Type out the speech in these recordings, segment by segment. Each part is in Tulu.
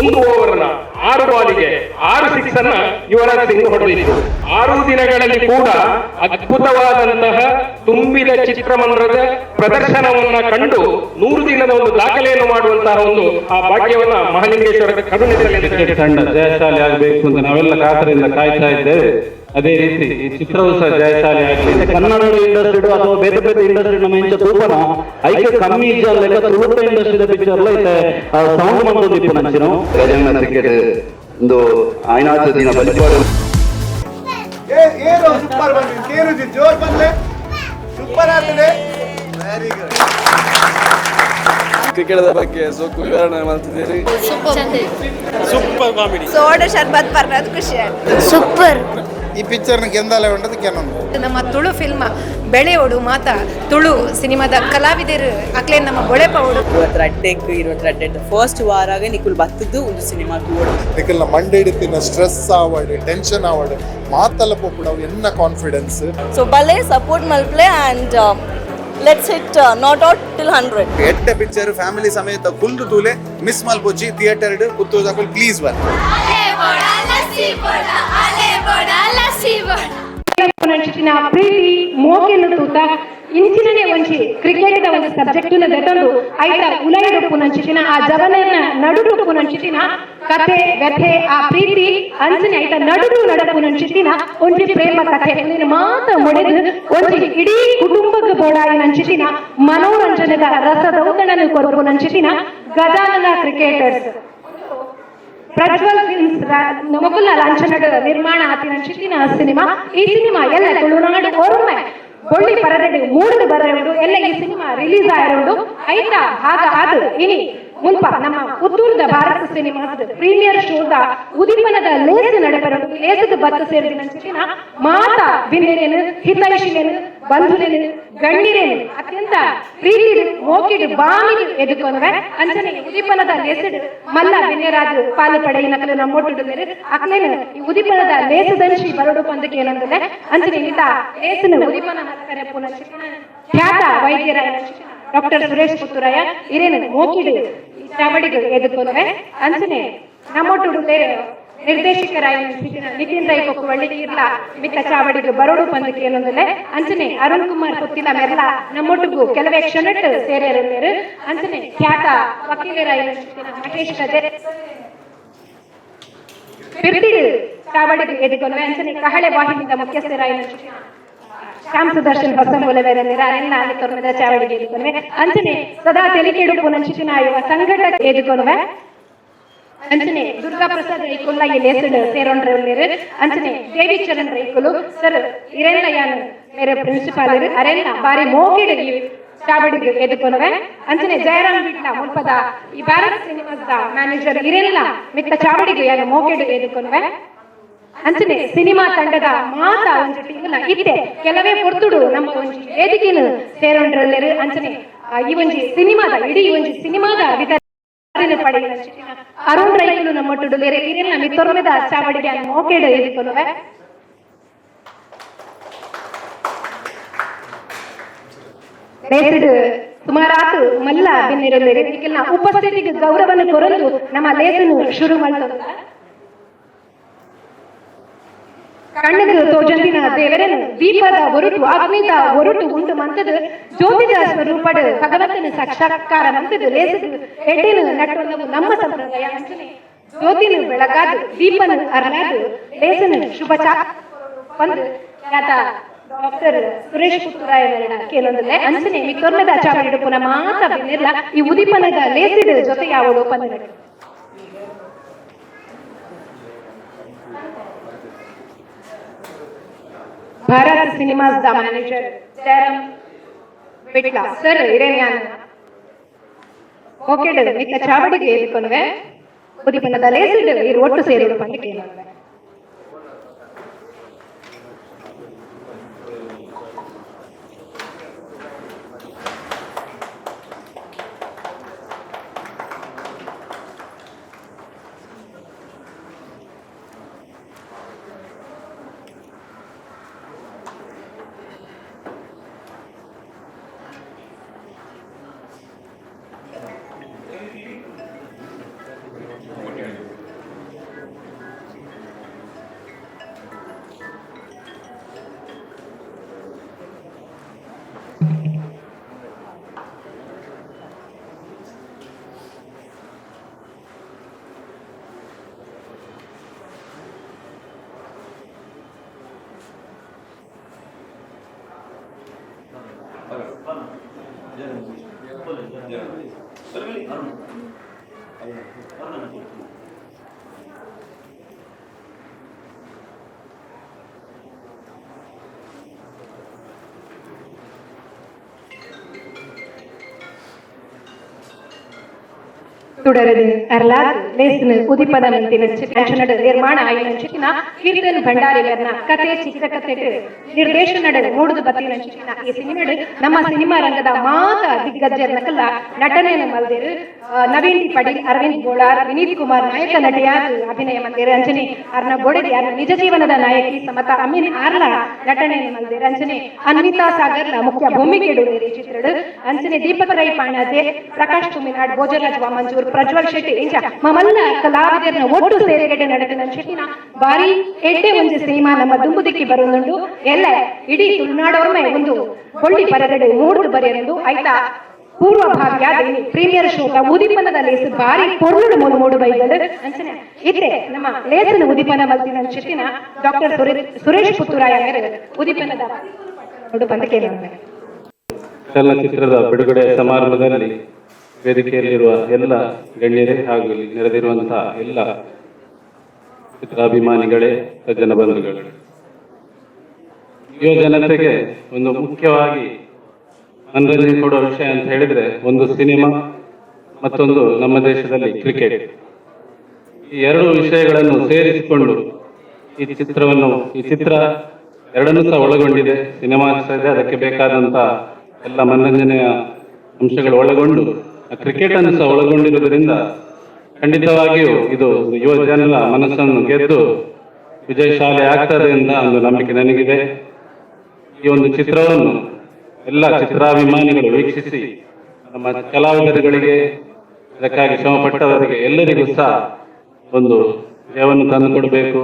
ಒಂದು ಓವರ್ನ 6 ಬಾಲಿಗೆ 6 ಸಿಕ್ಸ್ ಅನ್ನ ಯುವರಾಜ್ ಸಿಂಗ್ ಹೊಡೆದಿದ್ರು. 6 ದಿನಗಳಲ್ಲಿ ಕೂಡ ಅದ್ಭುತವಾದಂತಹ ತುಂಬಿದ ಚಿತ್ರಮಂದಿರದ ಪ್ರದರ್ಶನವನ್ನ ಕಂಡು 100 ದಿನದ ಒಂದು ದಾಖಲೆಯನ್ನು ಮಾಡುವಂತಹ ಒಂದು ಆ ಭಾಗ್ಯವನ್ನ ಮಹಾಲಿಂಗೇಶ್ವರ ಕರುಣೆ. ಕ್ರಿಕೆಟ್ ತಂಡ ಜಯಶಾಲಿ ಆಗಬೇಕು ಅಂತ ನಾವೆಲ್ಲ ಕಾತರದಿಂದ ಕಾಯ್ತಾ ಇದ್ದೇವೆ. ಅದೇ ರೀತಿ ಈ ಚಿತ್ರವೂ ಸಹ ಜಯಶಾಲಿ ಆಗಲಿ. ಕನ್ನಡ ಇಂಡಸ್ಟ್ರಿ ಅಥವಾ ಬೇರೆ ಬೇರೆ ಇಂಡಸ್ಟ್ರಿ ನಮ್ಮ ಇಂಚ ತೂಪನ ಐಕೆ ಕಮ್ಮಿ ಇಜ್ಜಲ್ಲ, ತುಳುತ ಇಂಡಸ್ಟ್ರಿದ ಪಿಕ್ಚರ್ ಐತೆ ಸೌಂಡ್ ಮಂತೊಂದಿಪ್ಪು ನಂಚಿನ. ಗಜಾನನ ಕ್ರಿಕೆಟ್ ಒಂದು ಆಯ್ನಾಥ ದಿನ ಬಲಿಪಾಡು. ಏನು ಸೂಪರ್ ಬಂದಿದೆ ಕೇರುಜಿ, ಜೋರ್ ಬಂದ್ಲೆ, ಸೂಪರ್ ಆಗ್ತದೆ, ವೆರಿ ಗುಡ್. ಕ್ರಿಕೆಟ್ ಬಗ್ಗೆ ಸೋಕು ವಿವರಣೆ ಮಾಡ್ತಿದ್ದೀರಿ. Super comedy. ಸೋಡಾ ಶರ್ಬತ್ ಪರ್ನದು ಖುಷಿ ಆಯ್ತು. ಸೂಪರ್. ಈ ಪಿಕ್ಚರ್ನ ಗೆಂದಾಲೆ ಉಂಟದ ಕೆನೊಂದು. ನಮ್ಮ ತುಳು ಫಿಲ್ಮ್ ಬೆಳೆಯೋಡು, ಮಾತ ತುಳು ಸಿನಿಮಾದ ಕಲಾವಿದರು ಅಕ್ಲೆ ನಮ್ಮ ಬೊಳೆಪವಡು. 22ಕ್ಕೆ 22 ಫಸ್ಟ್ ವಾರಾಗ ನಿಕುಲ್ ಬತ್ತದ್ದು ಒಂದು ಸಿನಿಮಾ ತೂವೊಡು. ನಿಖಲ್ನ ಮಂಡೆ ಹಿಡಿತಿನ ಸ್ಟ್ರೆಸ್ ಆವಡ್, ಟೆನ್ಷನ್ ಆವಡ್, ಮಾತಲ್ಲ ಪೋಪುಡ ಎನ್ನ ಕಾನ್ಫಿಡೆನ್ಸ್. ಸೊ ಬಲೆ ಸಪೋರ್ಟ್ ಮಲ್ಪ್ಲೆ and let's hit not out till 100. ಎಡ್ಡೆ ಪಿಕ್ಚರ್, ಫ್ಯಾಮಿಲಿ ಸಮೇತ ಕುಲ್ದು ತೂಲೆ, ಮಿಸ್ ಮಲ್ಪೊಚ್ಚಿ. ಥಿಯೇಟರ್ ಪುತ್ತೂರು ಪ್ಲೀಸ್ ಬರ್. ನಂಚಿನ ಪ್ರೀತಿ ಮೋಕೆನ್ನು ತೂತ ಇಂಚಿನನೇ ಒಂಜಿ ಕ್ರಿಕೆಟ್ ದ ಒಂದು ಸಬ್ಜೆಕ್ಟ್ ದೆತೊಂದು ಐತ ಉಲೈಡುಪ್ಪು ನಂಚಿನ ಆ ಜವನನ ನಡುಡುಪ್ಪು ನಂಚಿನ ಕಥೆ, ವ್ಯಥೆ, ಆ ಪ್ರೀತಿ ಅಂಚನೆ ಐತ ನಡುಡು ನಡಪು ನಂಚಿನ ಒಂಜಿ ಪ್ರೇಮ ಕಥೆ. ಉಂದೆನ್ ಮಾತ ಮೊಡೆದು ಒಂಜಿ ಇಡೀ ಕುಟುಂಬಕ್ಕೆ ಬೋಡಾಯಿ ನಂಚಿನ ಮನೋರಂಜನೆದ ರಸದೌತಣನು ಕೊರಪು ನಂಚಿನ ಗಜಾನನ ಕ್ರಿಕೆಟರ್ಸ್ ಪ್ರಜ್ವಲ್ ಫಿಲ್ಮ್ಸ್ ನಮಗುಲ್ಲ ಲಾಂಛನದ ನಿರ್ಮಾಣ ಆತಿನ ಚಿತ್ತಿನ ಸಿನಿಮಾ. ಈ ಸಿನಿಮಾ ಎಲ್ಲ ತುಳುನಾಡು ಒಮ್ಮೆ ಬೊಳ್ಳಿ ಪರದೆಡು ಮೂಡುದು ಬರವುಂಡು. ಎಲ್ಲ ಈ ಸಿನಿಮಾ ರಿಲೀಸ್ ಆಯಿರುಂಡು. ಐತ ಭಾಗ ಅದು ಇನಿ ಮುಲ್ಪ ನಮ್ಮ ಪುತ್ತೂರದ ಭಾರತ ಸಿನಿಮಾದ ಪ್ರೀಮಿಯರ್ ಶೋದ ಉದಿಪನದ ಲೇಸ್ ನಡಪರುಂಡು. ಲೇಸದ ಬತ್ತ ಸೇರಿದಿನ ಚಿತ್ತಿನ ಮಾತಾ ಬಿನ್ನೇನೇನು, ಹಿತೈಷಿನೇನು, ಬಂಧುನೇನು, ಗಣ್ಯರೇನು ಅತ್ಯಂತ ಪ್ರೀತಿಡು ಮೋಕಿಡು ಬಾಮಿಡು ಎದುಕೊನವೆ. ಅಂಚನೆ ಉದಿಪನದ ಲೇಸಡು ಮಲ್ಲ ಬಿನ್ಯರಾದ ಪಾಲು ಪಡೆಯಿನಕಲು ನಮ್ಮೊಟ್ಟು ಮೇರೆ ಅಕ್ಲೇನು ಈ ಉದಿಪನದ ಲೇಸದಂಶಿ ಬರಡು ಪಂದಕ್ಕೆ ಏನಂದ್ರೆ ಅಂಚನೆ ಇತ ಲೇಸನ ಉದಿಪನ ಮಲ್ಪರೆ ಪುನಃ ಖ್ಯಾತ ವೈದ್ಯರ ಡಾಕ್ಟರ್ ಸುರೇಶ್ ಪುತ್ತೂರಯ್ಯ ಇರೇನು ಮೋಕಿಡು ಈ ಚಾವಡಿಗೆ ಎದುಕೊನವೆ. ಅಂಚನೆ ನಮ್ಮೊಟ್ಟು ಬೇರೆ ನಿರ್ದೇಶಕರಾಯ ನಿತಿನ್ ರೈ ಕೊಕ್ಕುವಳ್ಳಿ ಇರ್ಲ ಮಿತ್ತ ಚಾವಡಿಗೆ ಬರೋಡು ಪಂದಕ್ಕೆ ಏನೊಂದಲೆ. ಅಂಚನೆ ಅರುಣ್ ಕುಮಾರ್ ಪುತ್ತಿಲ ಮೆರ್ಲ ನಮ್ಮೊಟ್ಟಿಗೂ ಕೆಲವೇ ಕ್ಷಣಟ್ ಸೇರೇರು. ಅಂಚನೆ ಖ್ಯಾತ ವಕೀಲರಾಯ ಮಹೇಶ್ ಕಜೆ ಪಿರ್ತಿಡು ಚಾವಡಿಗೆ ಎದುಕೊನವೆ. ಅಂಚನೆ ಕಹಳೆ ವಾಹಿನಿದ ಮುಖ್ಯಸ್ಥರಾಯ ಶ್ಯಾಮ್ ಸುದರ್ಶನ್ ಹೊಸಮೂಲವೇರಲ್ಲಿರ ಅರೆನ್ನ ಅಲ್ಲಿ ತೊರ್ಮೆದ ಚಾವಡಿಗೆ ಎದುಕೊನವೆ. ಅಂಚನೆ ಸದಾ ತೆಲಿಕೆಡು ಪುನಂಚಿನ ಯುವ ಸಂಘಟಕ ಎದುಕೊನವೆ. ಅಂಚನೆ ದುರ್ಗಾ ಪ್ರಸಾದ್ ರೈಕುಲ್ಲ ಈ ಲೇಸಡ್ ಸೇರೊಂಡ್ರೆ ಉಲ್ಲೇರು. ಅಂಚನೆ ದೇವಿ ಚರಣ್ ರೈಕುಲು ಸರ್ ಇರೆಲ್ಲ ಯಾನ್ ಮೇರೆ ಪ್ರಿನ್ಸಿಪಾಲ್ ಅರೆನ್ನ ಬಾರಿ ಮೋಕಿಡ್ ಈ ಚಾವಡಿಗೆ ಎದುಕೊನವೆ. ಅಂಚನೆ ಜಯರಾಮ್ ಬಿಟ್ಲ ಮುಲ್ಪದ ಈ ಭಾರತ್ ಸಿನಿಮಾದ ಮ್ಯಾನೇಜರ್ ಇರೆಲ್ಲ ಮಿತ್ತ ಚಾವಡಿಗೆ ಯಾನ್ ಮೋಕಿಡ್ ಎದುಕೊನವೆ. ಅಂಚನೆ ಸಿನಿಮಾ ತಂಡದ ಮಾತಾ ಒಂಜಿ ಟೀಮ್ನ ಇತ್ತೆ ಕೆಲವೇ ಪೊರ್ತುಡು ನಮ್ಮ ಒಂಜಿ ವೇದಿಕೆನು ಸೇರೊಂಡ್ರಲ್ಲೇರು. ಅಂಚನೆ ಈ ಒಂಜಿ ಸಿನಿಮಾದ ಇಡೀ ಒಂಜಿ ಸಿನಿಮಾದ ವಿತರಣೆ ಪಡೆಯಿನ ಅರುಣ್ ರೈಕುಲು ನಮ್ಮೊಟ್ಟುಡು ಬೇರೆ ಇರೆಲ್ಲ ಮಿತ್ತೊರ್ಮೆದ ಚಾವಡಿಗೆ ಮೋಕೆಡ್ ಎದುಕೊನುವೆ. ಲೇಸಡ್ ಸುಮಾರಾತು ಮಲ್ಲ ಬಿನ್ನಿರುಲ್ಲೇರು. ನಿಕ್ಕೆಲ್ನ ಉಪಸ್ಥಿತಿಗೆ ಗೌರವನ ಕೊರೊಂದು ನಮ್ಮ ಲೇಸನು ಶುರು ಮಲ್ತೊಂದು. ಕಣ್ಣುಗ್ ತೋಜಂದಿನ ದೇವರನು ದೀಪದ ಒರುಟು, ಅಗ್ನಿದ ಒರುಟು ಉಂಟು ಮಂತದು ಜ್ಯೋತಿದ ಸ್ವರೂಪಡು ಭಗವಂತನ ಸಾಕ್ಷಾತ್ಕಾರ ಮಂತದು ಲೇಸದು ಎಡ್ಡೆನು ನಟ್ಟೊಂದವು ನಮ್ಮ ಸಂಪ್ರದಾಯ. ಅಂಚನೆ ಜ್ಯೋತಿನ ಬೆಳಗಾದು ದೀಪನ ಅರಳಾದು ಲೇಸನು ಶುಭ ಪಂದು ಖ್ಯಾತ ಡಾಕ್ಟರ್ ಸುರೇಶ್ ಪುತ್ತೂರಾಯ ಕೇಳೊಂದಲ್ಲೇ. ಅಂಚನೆ ಮಿತ್ತೊರ್ಮೆದ ಚಾವಡಿಡು ಪುನಃ ಮಾತ ಬಿನ್ನಿರ್ಲ ಈ ಉದಿಪನದ ಲೇಸಿಡ್ ಜೊತೆ ಯಾವಳು ಪಂದ. Bharat cinemas the manager Jayaram Vitla sir ಇರೇನ್ಯಾನ್ ಓಕೆ ಮಿಕ್ಕ ಚಾವಡಿಗೆ ಎದುಕೊನುವೆ. ಉದಿಪನದ ಲೇಸಿಡ್ ಇರು ಒಟ್ಟು ಸೇರಿಡು ಪಂದು ಕೇಳೊಂದುವೆ. ತುಡರದು ಅರ್ಲಾದ್ ಲೇಸ್ನ ಉದಿಪನ ಮಂತಿನ ಚಿತ್ರನಡ ನಿರ್ಮಾಣ ಆಯಿನ ಚಿತ್ತಿನ ಕೀರ್ತನ್ ಭಂಡಾರಿಗರ್ನ ಕತೆ ಚಿತ್ರಕಥೆ ನಿರ್ದೇಶನಡ ಮೂಡುದು ಬತ್ತಿನ ಚಿತ್ತಿನ ಈ ಸಿನಿಮಾಡು ನಮ್ಮ ಸಿನಿಮಾ ರಂಗದ ಮಾತ ದಿಗ್ಗಜರ್ನಕಲ್ಲ ನಟನೆಯನ್ನು ಮಲ್ದೇರು. ನವೀನ್ ಡಿ ಪಡೀಲ್, ಅರವಿಂದ್ ಬೋಳಾರ್, ವಿನೀತ್ ಕುಮಾರ್ ನಾಯಕ ನಟಿಯಾದ ಅಭಿನಯ ಮಂದಿರ. ಅಂಚನೆ ಅರ್ನ ಬೋಡೆದಿ ಅರ್ನ ನಿಜ ಜೀವನದ ನಾಯಕಿ ಸಮತಾ ಅಮೀನ್ ಆರ್ಲ ನಟನೆಯನ್ನು ಮಲ್ದೇರು. ಅಂಚನೆ ಅನ್ವಿತಾ ಸಾಗರ್ಲ ಮುಖ್ಯ ಭೂಮಿಕೆ ಈ ಚಿತ್ರಡು. ಅಂಚನೆ ದೀಪಕ್ ರೈ ಪಾಣಾಜೆ, ಪ್ರಕಾಶ್ ತುಮಿನಾಡ್, ಭೋಜರಾಜ್ ವಾಮಂಜೂರ್, ಪ್ರಜ್ವಲ್ ಶೆಟ್ಟಿ ಇಂಚ ಮಮಲ್ಲ ಕಲಾವಿದರನ್ನ ಒಟ್ಟು ಸೇರಿಗಡೆ ನಡೆದ ಶೆಟ್ಟಿನ ಬಾರಿ ಎಡ್ಡೆ ಒಂಜಿ ಸಿನಿಮಾ ನಮ್ಮ ದುಂಬುದಿಕ್ಕಿ ಬರುವುದುಂಡು. ಎಲ್ಲ ಇಡೀ ತುಳುನಾಡೋರ್ಮೆ ಒಂದು ಬೊಳ್ಳಿ ಪರದೆಡೆ ಮೂಡುದು ಬರೆಯಲು ಆಯ್ತಾ ಪೂರ್ವಭಾವಿಯಾದ ಪ್ರೀಮಿಯರ್ ಶೋಕ ಉದಿಪನದ ಲೇಸು ಬಾರಿ ಪೊರ್ಲುಡು ಮೂಲು ಮೂಡು ಬೈದಳು. ಅಂಚನೆ ಇತ್ತೆ ನಮ್ಮ ಲೇಸನ ಉದಿಪನ ಮಲ್ತಿನ ಶೆಟ್ಟಿನ ಡಾಕ್ಟರ್ ಸುರೇಶ್ ಪುತ್ತೂರಾಯ ಉದಿಪನದ ಬಂದ ಕೇಳೋಣ. ಚಲನಚಿತ್ರದ ಬಿಡುಗಡೆ ಸಮಾರಂಭದಲ್ಲಿ ವೇದಿಕೆಯಲ್ಲಿರುವ ಎಲ್ಲ ಗಣ್ಯರೇ ಹಾಗೂ ಇಲ್ಲಿ ನೆರೆದಿರುವಂತಹ ಎಲ್ಲ ಚಿತ್ರಾಭಿಮಾನಿಗಳೇ, ಸಜ್ಜನ ಬಂಧುಗಳೇ, ಯುವ ಜನತೆಗೆ ಒಂದು ಮುಖ್ಯವಾಗಿ ಮನರಂಜನೆ ಕೊಡುವ ವಿಷಯ ಅಂತ ಹೇಳಿದ್ರೆ ಒಂದು ಸಿನಿಮಾ, ಮತ್ತೊಂದು ನಮ್ಮ ದೇಶದಲ್ಲಿ ಕ್ರಿಕೆಟ್. ಈ ಎರಡು ವಿಷಯಗಳನ್ನು ಸೇರಿಸಿಕೊಂಡು ಈ ಚಿತ್ರವನ್ನು, ಈ ಚಿತ್ರ ಎರಡನ್ನೂ ಸಹ ಒಳಗೊಂಡಿದೆ. ಸಿನಿಮಾ ಸಹ ಇದೆ, ಅದಕ್ಕೆ ಬೇಕಾದಂತ ಎಲ್ಲ ಮನರಂಜನೆಯ ಅಂಶಗಳು ಒಳಗೊಂಡು ಕ್ರಿಕೆಟ್ ಅನ್ನು ಸಹ ಒಳಗೊಂಡಿರುವುದರಿಂದ ಖಂಡಿತವಾಗಿಯೂ ಇದು ಯುವ ಜನರ ಮನಸ್ಸನ್ನು ಗೆದ್ದು ವಿಜಯಶಾಲಿ ಆಗ್ತದೆ ಅಂತ ಒಂದು ನಂಬಿಕೆ ನನಗಿದೆ. ಈ ಒಂದು ಚಿತ್ರವನ್ನು ಎಲ್ಲ ಚಿತ್ರಾಭಿಮಾನಿಗಳು ವೀಕ್ಷಿಸಿ ನಮ್ಮ ಕಲಾವಿದರುಗಳಿಗೆ, ಅದಕ್ಕಾಗಿ ಶ್ರಮಪಟ್ಟವರಿಗೆ ಎಲ್ಲರಿಗೂ ಸಹ ಒಂದು ಜಯವನ್ನು ತಂದುಕೊಡಬೇಕು.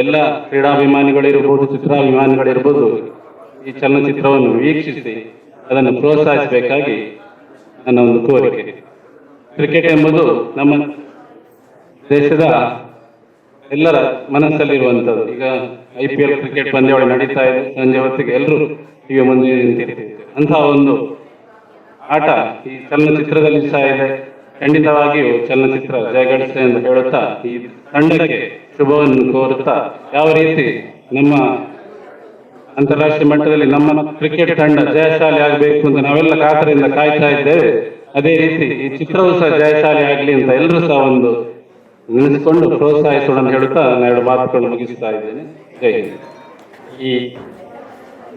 ಎಲ್ಲ ಕ್ರೀಡಾಭಿಮಾನಿಗಳಿರ್ಬೋದು, ಚಿತ್ರಾಭಿಮಾನಿಗಳಿರ್ಬೋದು, ಈ ಚಲನಚಿತ್ರವನ್ನು ವೀಕ್ಷಿಸಿ ಅದನ್ನು ಪ್ರೋತ್ಸಾಹಿಸಬೇಕಾಗಿ ನನ್ನ ಒಂದು ಕೋರಿಕೆ. ಕ್ರಿಕೆಟ್ ಎಂಬುದು ನಮ್ಮ ದೇಶದ ಎಲ್ಲರ ಮನಸ್ಸಲ್ಲಿರುವಂಥದ್ದು. ಈಗ IPL cricket ಪಂದ್ಯಾವಳಿ ನಡೀತಾ ಇದೆ. ಸಂಜೆ ಹೊತ್ತಿಗೆ ಎಲ್ಲರೂ ಟಿವಿ ಮುಂದೆ ನಿಂತಿರ್ತೀವಿ. ಅಂತಹ ಒಂದು ಆಟ ಈ ಚಲನಚಿತ್ರದಲ್ಲಿ ಸಹ ಇದೆ. ಖಂಡಿತವಾಗಿಯೂ ಚಲನಚಿತ್ರ ಜಯಗಳಿಸ್ತದೆ ಎಂದು ಹೇಳುತ್ತಾ, ಈ ತಂಡಕ್ಕೆ ಶುಭವನ್ನು ಕೋರುತ್ತಾ, ಯಾವ ರೀತಿ ನಮ್ಮ ಅಂತಾರಾಷ್ಟ್ರೀಯ ಮಟ್ಟದಲ್ಲಿ ನಮ್ಮ ಕ್ರಿಕೆಟ್ ತಂಡ ಜಯಶಾಲಿ ಆಗಬೇಕು ಅಂತ ನಾವೆಲ್ಲ ಕಾತರದಿಂದ ಕಾಯ್ತಾ ಇದ್ದೇವೆ, ಅದೇ ರೀತಿ ಈ ಚಿತ್ರವೂ ಸಹ ಜಯಶಾಲಿ ಆಗಲಿ ಅಂತ ಎಲ್ಲರೂ ಸಹ ಒಂದು ನೆನೆಸಿಕೊಂಡು ಪ್ರೋತ್ಸಾಹಿಸೋಣ ಅಂತ ಹೇಳುತ್ತಾ ನಾನು ಎರಡು ಮಾತುಗಳನ್ನು ಮುಗಿಸ್ತಾ ಇದ್ದೇನೆ. ಜೈ ಹಿಂದ್. ಈ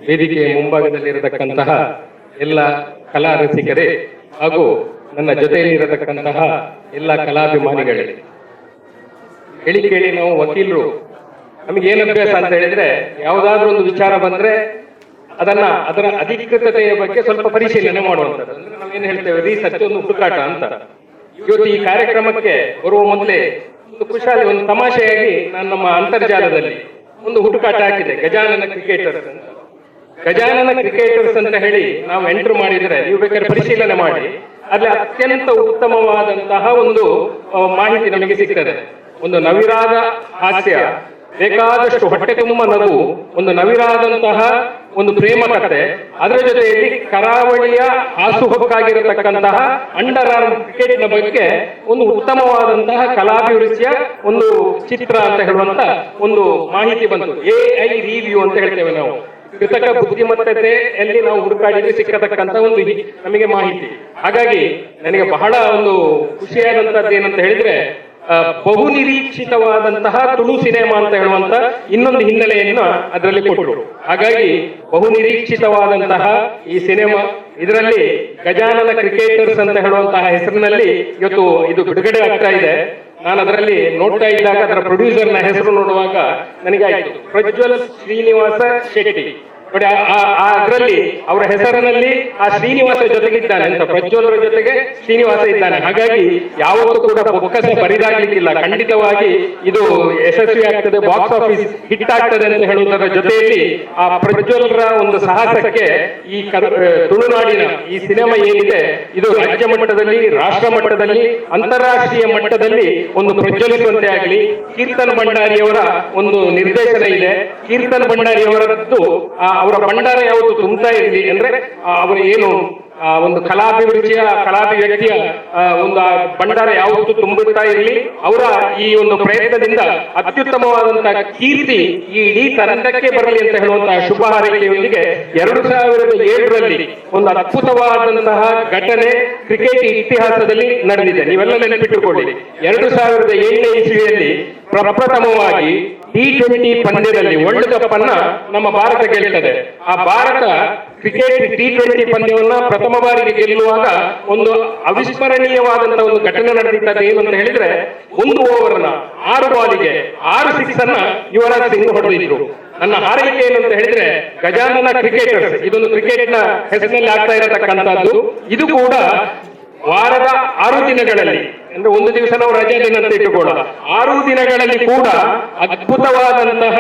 ವೇದಿಕೆಯ ಮುಂಭಾಗದಲ್ಲಿರತಕ್ಕಂತಹ ಎಲ್ಲ ಕಲಾ ರಸಿಕರೇ ಹಾಗೂ ನನ್ನ ಜೊತೆಯಲ್ಲಿರತಕ್ಕಂತಹ ಎಲ್ಲ ಕಲಾಭಿಮಾನಿಗಳೇ, ಹೇಳಿ ಕೇಳಿ ನಾವು ವಕೀಲರು, ನಮಗೆ ಏನು ಅಭ್ಯಾಸ ಅಂತ ಹೇಳಿದ್ರೆ, ಯಾವುದಾದ್ರೂ ಒಂದು ವಿಚಾರ ಬಂದ್ರೆ ಅದನ್ನ ಅದರ ಅಧಿಕೃತತೆಯ ಬಗ್ಗೆ ಸ್ವಲ್ಪ ಪರಿಶೀಲನೆ ಮಾಡುವಂಥದ್ದು. ಅಂದ್ರೆ ನಾವೇನು ಹೇಳ್ತೇವೆ, ರಿಸರ್ಚ್, ಒಂದು ಹುಡುಕಾಟ ಅಂತ. ಇವತ್ತು ಈ ಕಾರ್ಯಕ್ರಮಕ್ಕೆ ಬರುವ ಮೊದಲೇ ಒಂದು ಖುಷಾಲಿ, ಒಂದು ತಮಾಷೆಯಾಗಿ ನಾನು ನಮ್ಮ ಅಂತರ್ಜಾಲದಲ್ಲಿ ಒಂದು ಹುಡುಕಾಟ ಹಾಕಿದೆ, ಗಜಾನನ ಕ್ರಿಕೆಟರ್ಸ್ ಅಂತ. ಗಜಾನನ ಕ್ರಿಕೆಟರ್ಸ್ ಅಂತ ಹೇಳಿ ನಾವು ಎಂಟರ್ ಮಾಡಿದ್ರೆ, ನೀವು ಬೇಕಾದ್ರೆ ಪರಿಶೀಲನೆ ಮಾಡಿ, ಅಲ್ಲಿ ಅತ್ಯಂತ ಉತ್ತಮವಾದಂತಹ ಒಂದು ಮಾಹಿತಿ ನಮಗೆ ಸಿಗ್ತದೆ. ಒಂದು ನವಿರಾದ ಹಾಸ್ಯ, ಬೇಕಾದಷ್ಟು ಹೊಟ್ಟೆ ತುಂಬ ನಗು, ಒಂದು ನವಿರಾದಂತಹ ಒಂದು ಪ್ರೇಮ ಕಥೆ, ಅದರ ಜೊತೆಯಲ್ಲಿ ಕರಾವಳಿಯ ಹಾಸುಹೊಕ್ಕಾಗಿರತಕ್ಕಂತಹ under arm cricket ನ ಬಗ್ಗೆ ಒಂದು ಉತ್ತಮವಾದಂತಹ ಕಲಾಭಿವೃದ್ಧಿಯ ಒಂದು ಚಿತ್ರ ಅಂತ ಹೇಳುವಂತ ಒಂದು ಮಾಹಿತಿ ಬಂತು. ಎಐ ರಿವ್ಯೂ ಅಂತ ಹೇಳ್ತೇವೆ ನಾವು. ಕೃತಕ ಬುದ್ಧಿಮತ್ತತೆಯಲ್ಲಿ ನಾವು ಹುಡುಕಾಡಿದ್ರೆ ಸಿಕ್ಕತಕ್ಕಂತ ಒಂದು ನಮಗೆ ಮಾಹಿತಿ. ಹಾಗಾಗಿ ನನಗೆ ಬಹಳ ಒಂದು ಖುಷಿಯಾದಂತದ್ದು ಏನಂತ ಹೇಳಿದ್ರೆ, ಬಹು ನಿರೀಕ್ಷಿತವಾದಂತಹ ತುಳು ಸಿನಿಮಾ ಅಂತ ಹೇಳುವಂತ ಇನ್ನೊಂದು ಹಿನ್ನೆಲೆಯನ್ನ ಅದರಲ್ಲಿ ಕೊಟ್ಟರು. ಹಾಗಾಗಿ ಬಹು ನಿರೀಕ್ಷಿತವಾದಂತಹ ಈ ಸಿನಿಮಾ, ಇದರಲ್ಲಿ ಗಜಾನನ ಕ್ರಿಕೆಟರ್ಸ್ ಅಂತ ಹೇಳುವಂತಹ ಹೆಸರಿನಲ್ಲಿ ಇವತ್ತು ಇದು ಬಿಡುಗಡೆ ಆಗ್ತಾ ಇದೆ. ನಾನು ಅದರಲ್ಲಿ ನೋಡ್ತಾ ಇದ್ದಾಗ, ಅದರ ಪ್ರೊಡ್ಯೂಸರ್ ನ ಹೆಸರು ನೋಡುವಾಗ ನನಗೆ ಆಯ್ತು, ಪ್ರಜ್ವಲ್ ಶ್ರೀನಿವಾಸ ಶೆಟ್ಟಿ. ನೋಡಿ, ಅದರಲ್ಲಿ ಅವರ ಹೆಸರಿನಲ್ಲಿ ಆ ಶ್ರೀನಿವಾಸ ಜೊತೆಗಿದ್ದಾನೆ ಅಂತ, ಪ್ರಜ್ವಲರ ಜೊತೆಗೆ ಶ್ರೀನಿವಾಸ ಇದ್ದಾನೆ. ಹಾಗಾಗಿ ಯಾವತ್ತೂ ಕೂಡ ಬೊಕ್ಕಸ ಬರಿದಾಗ್ಲಿಕ್ಕಿಲ್ಲ. ಖಂಡಿತವಾಗಿ ಇದು ಯಶಸ್ವಿ ಆಗ್ತದೆ, box office hit ಆಗ್ತದೆ ಅಂತ ಹೇಳುವುದರ ಜೊತೆಯಲ್ಲಿ ಆ ಪ್ರಜ್ವಲರ ಒಂದು ಸಾಹಸಕ್ಕೆ ಈ ತುಳುನಾಡಿನ ಈ ಸಿನಿಮಾ ಏನಿದೆ, ಇದು ರಾಜ್ಯ ಮಟ್ಟದಲ್ಲಿ, ರಾಷ್ಟ್ರ ಮಟ್ಟದಲ್ಲಿ, ಅಂತಾರಾಷ್ಟ್ರೀಯ ಮಟ್ಟದಲ್ಲಿ ಒಂದು ಪ್ರಜ್ವಲಿಸುವಂತೆ ಆಗಲಿ. ಕೀರ್ತನ್ ಭಂಡಾರಿಯವರ ಒಂದು ನಿರ್ದೇಶನ ಇದೆ. ಕೀರ್ತನ್ ಭಂಡಾರಿಯವರದ್ದು ಅವರ ಭಂಡಾರ ಯಾವತ್ತು ತುಂಬ್ತಾ ಇರಲಿ. ಅಂದ್ರೆ ಅವರು ಏನು ಒಂದು ಕಲಾಭಿರುಚಿಯ, ಕಲಾಭಿವ್ಯಕ್ತಿಯ ಒಂದು ಆ ಭಂಡಾರ ಯಾವತ್ತೂ ತುಂಬುತ್ತಾ ಇರಲಿ. ಅವರ ಈ ಒಂದು ಪ್ರಯತ್ನದಿಂದ ಅತ್ಯುತ್ತಮವಾದಂತಹ ಕೀರ್ತಿ ಈ ಇಡೀ ತಂಡಕ್ಕೆ ಬರಲಿ ಅಂತ ಹೇಳುವಂತಹ ಶುಭ ಹಾರೈಕೆಯೊಂದಿಗೆ, 2007ರಲ್ಲಿ ಒಂದು ಅದ್ಭುತವಾದಂತಹ ಘಟನೆ ಕ್ರಿಕೆಟ್ ಇತಿಹಾಸದಲ್ಲಿ ನಡೆದಿದೆ. ನೀವೆಲ್ಲ ನೆನಪಿಟ್ಟುಕೊಳ್ಳಿ. 2007ನೇ ಇಸ್ವಿಯಲ್ಲಿ ಪ್ರಪ್ರಥಮವಾಗಿ ಟಿ20 ಪಂದ್ಯದಲ್ಲಿ ವರ್ಲ್ಡ್ ಕಪ್ ಅನ್ನ ನಮ್ಮ ಭಾರತ ಗೆಲ್ತದೆ. ಆ ಭಾರತ ಕ್ರಿಕೆಟ್ ಟಿ20 ಪಂದ್ಯವನ್ನ ಪ್ರಥಮ ಬಾರಿಗೆ ಗೆಲ್ಲುವಾಗ ಒಂದು ಅವಿಸ್ಮರಣೀಯವಾದಂತಹ ಒಂದು ಘಟನೆ ನಡೆದಿದ್ದದ್ದು ಏನು ಅಂತ ಹೇಳಿದ್ರೆ, ಒಂದು ಓವರ್ನ 6 ಬಾಲಿಗೆ 6 ಸಿಕ್ಸ್ ಅನ್ನ ಯುವರಾಜ್ ಸಿಂಗ್ ಹೊಡೆದಿದ್ರು. ನನ್ನ ಹಾರೈಕೆ ಏನು ಅಂತ ಹೇಳಿದ್ರೆ, ಗಜಾನನ ಕ್ರಿಕೆಟರ್ಸ್, ಇದೊಂದು ಕ್ರಿಕೆಟ್ ನ ಹೆಸರಿನಲ್ಲಿ ಆಗ್ತಾ ಇರತಕ್ಕಂತಹದ್ದು. ಇದು ಕೂಡ ವಾರದ 6 ದಿನಗಳಲ್ಲಿ, ಅಂದ್ರೆ ಒಂದು ದಿವಸ ನಾವು ರಜೆ ದಿನ ಅಂತ ಇಟ್ಟುಕೊಳ್ಳ, 6 ದಿನಗಳಲ್ಲಿ ಕೂಡ ಅದ್ಭುತವಾದಂತಹ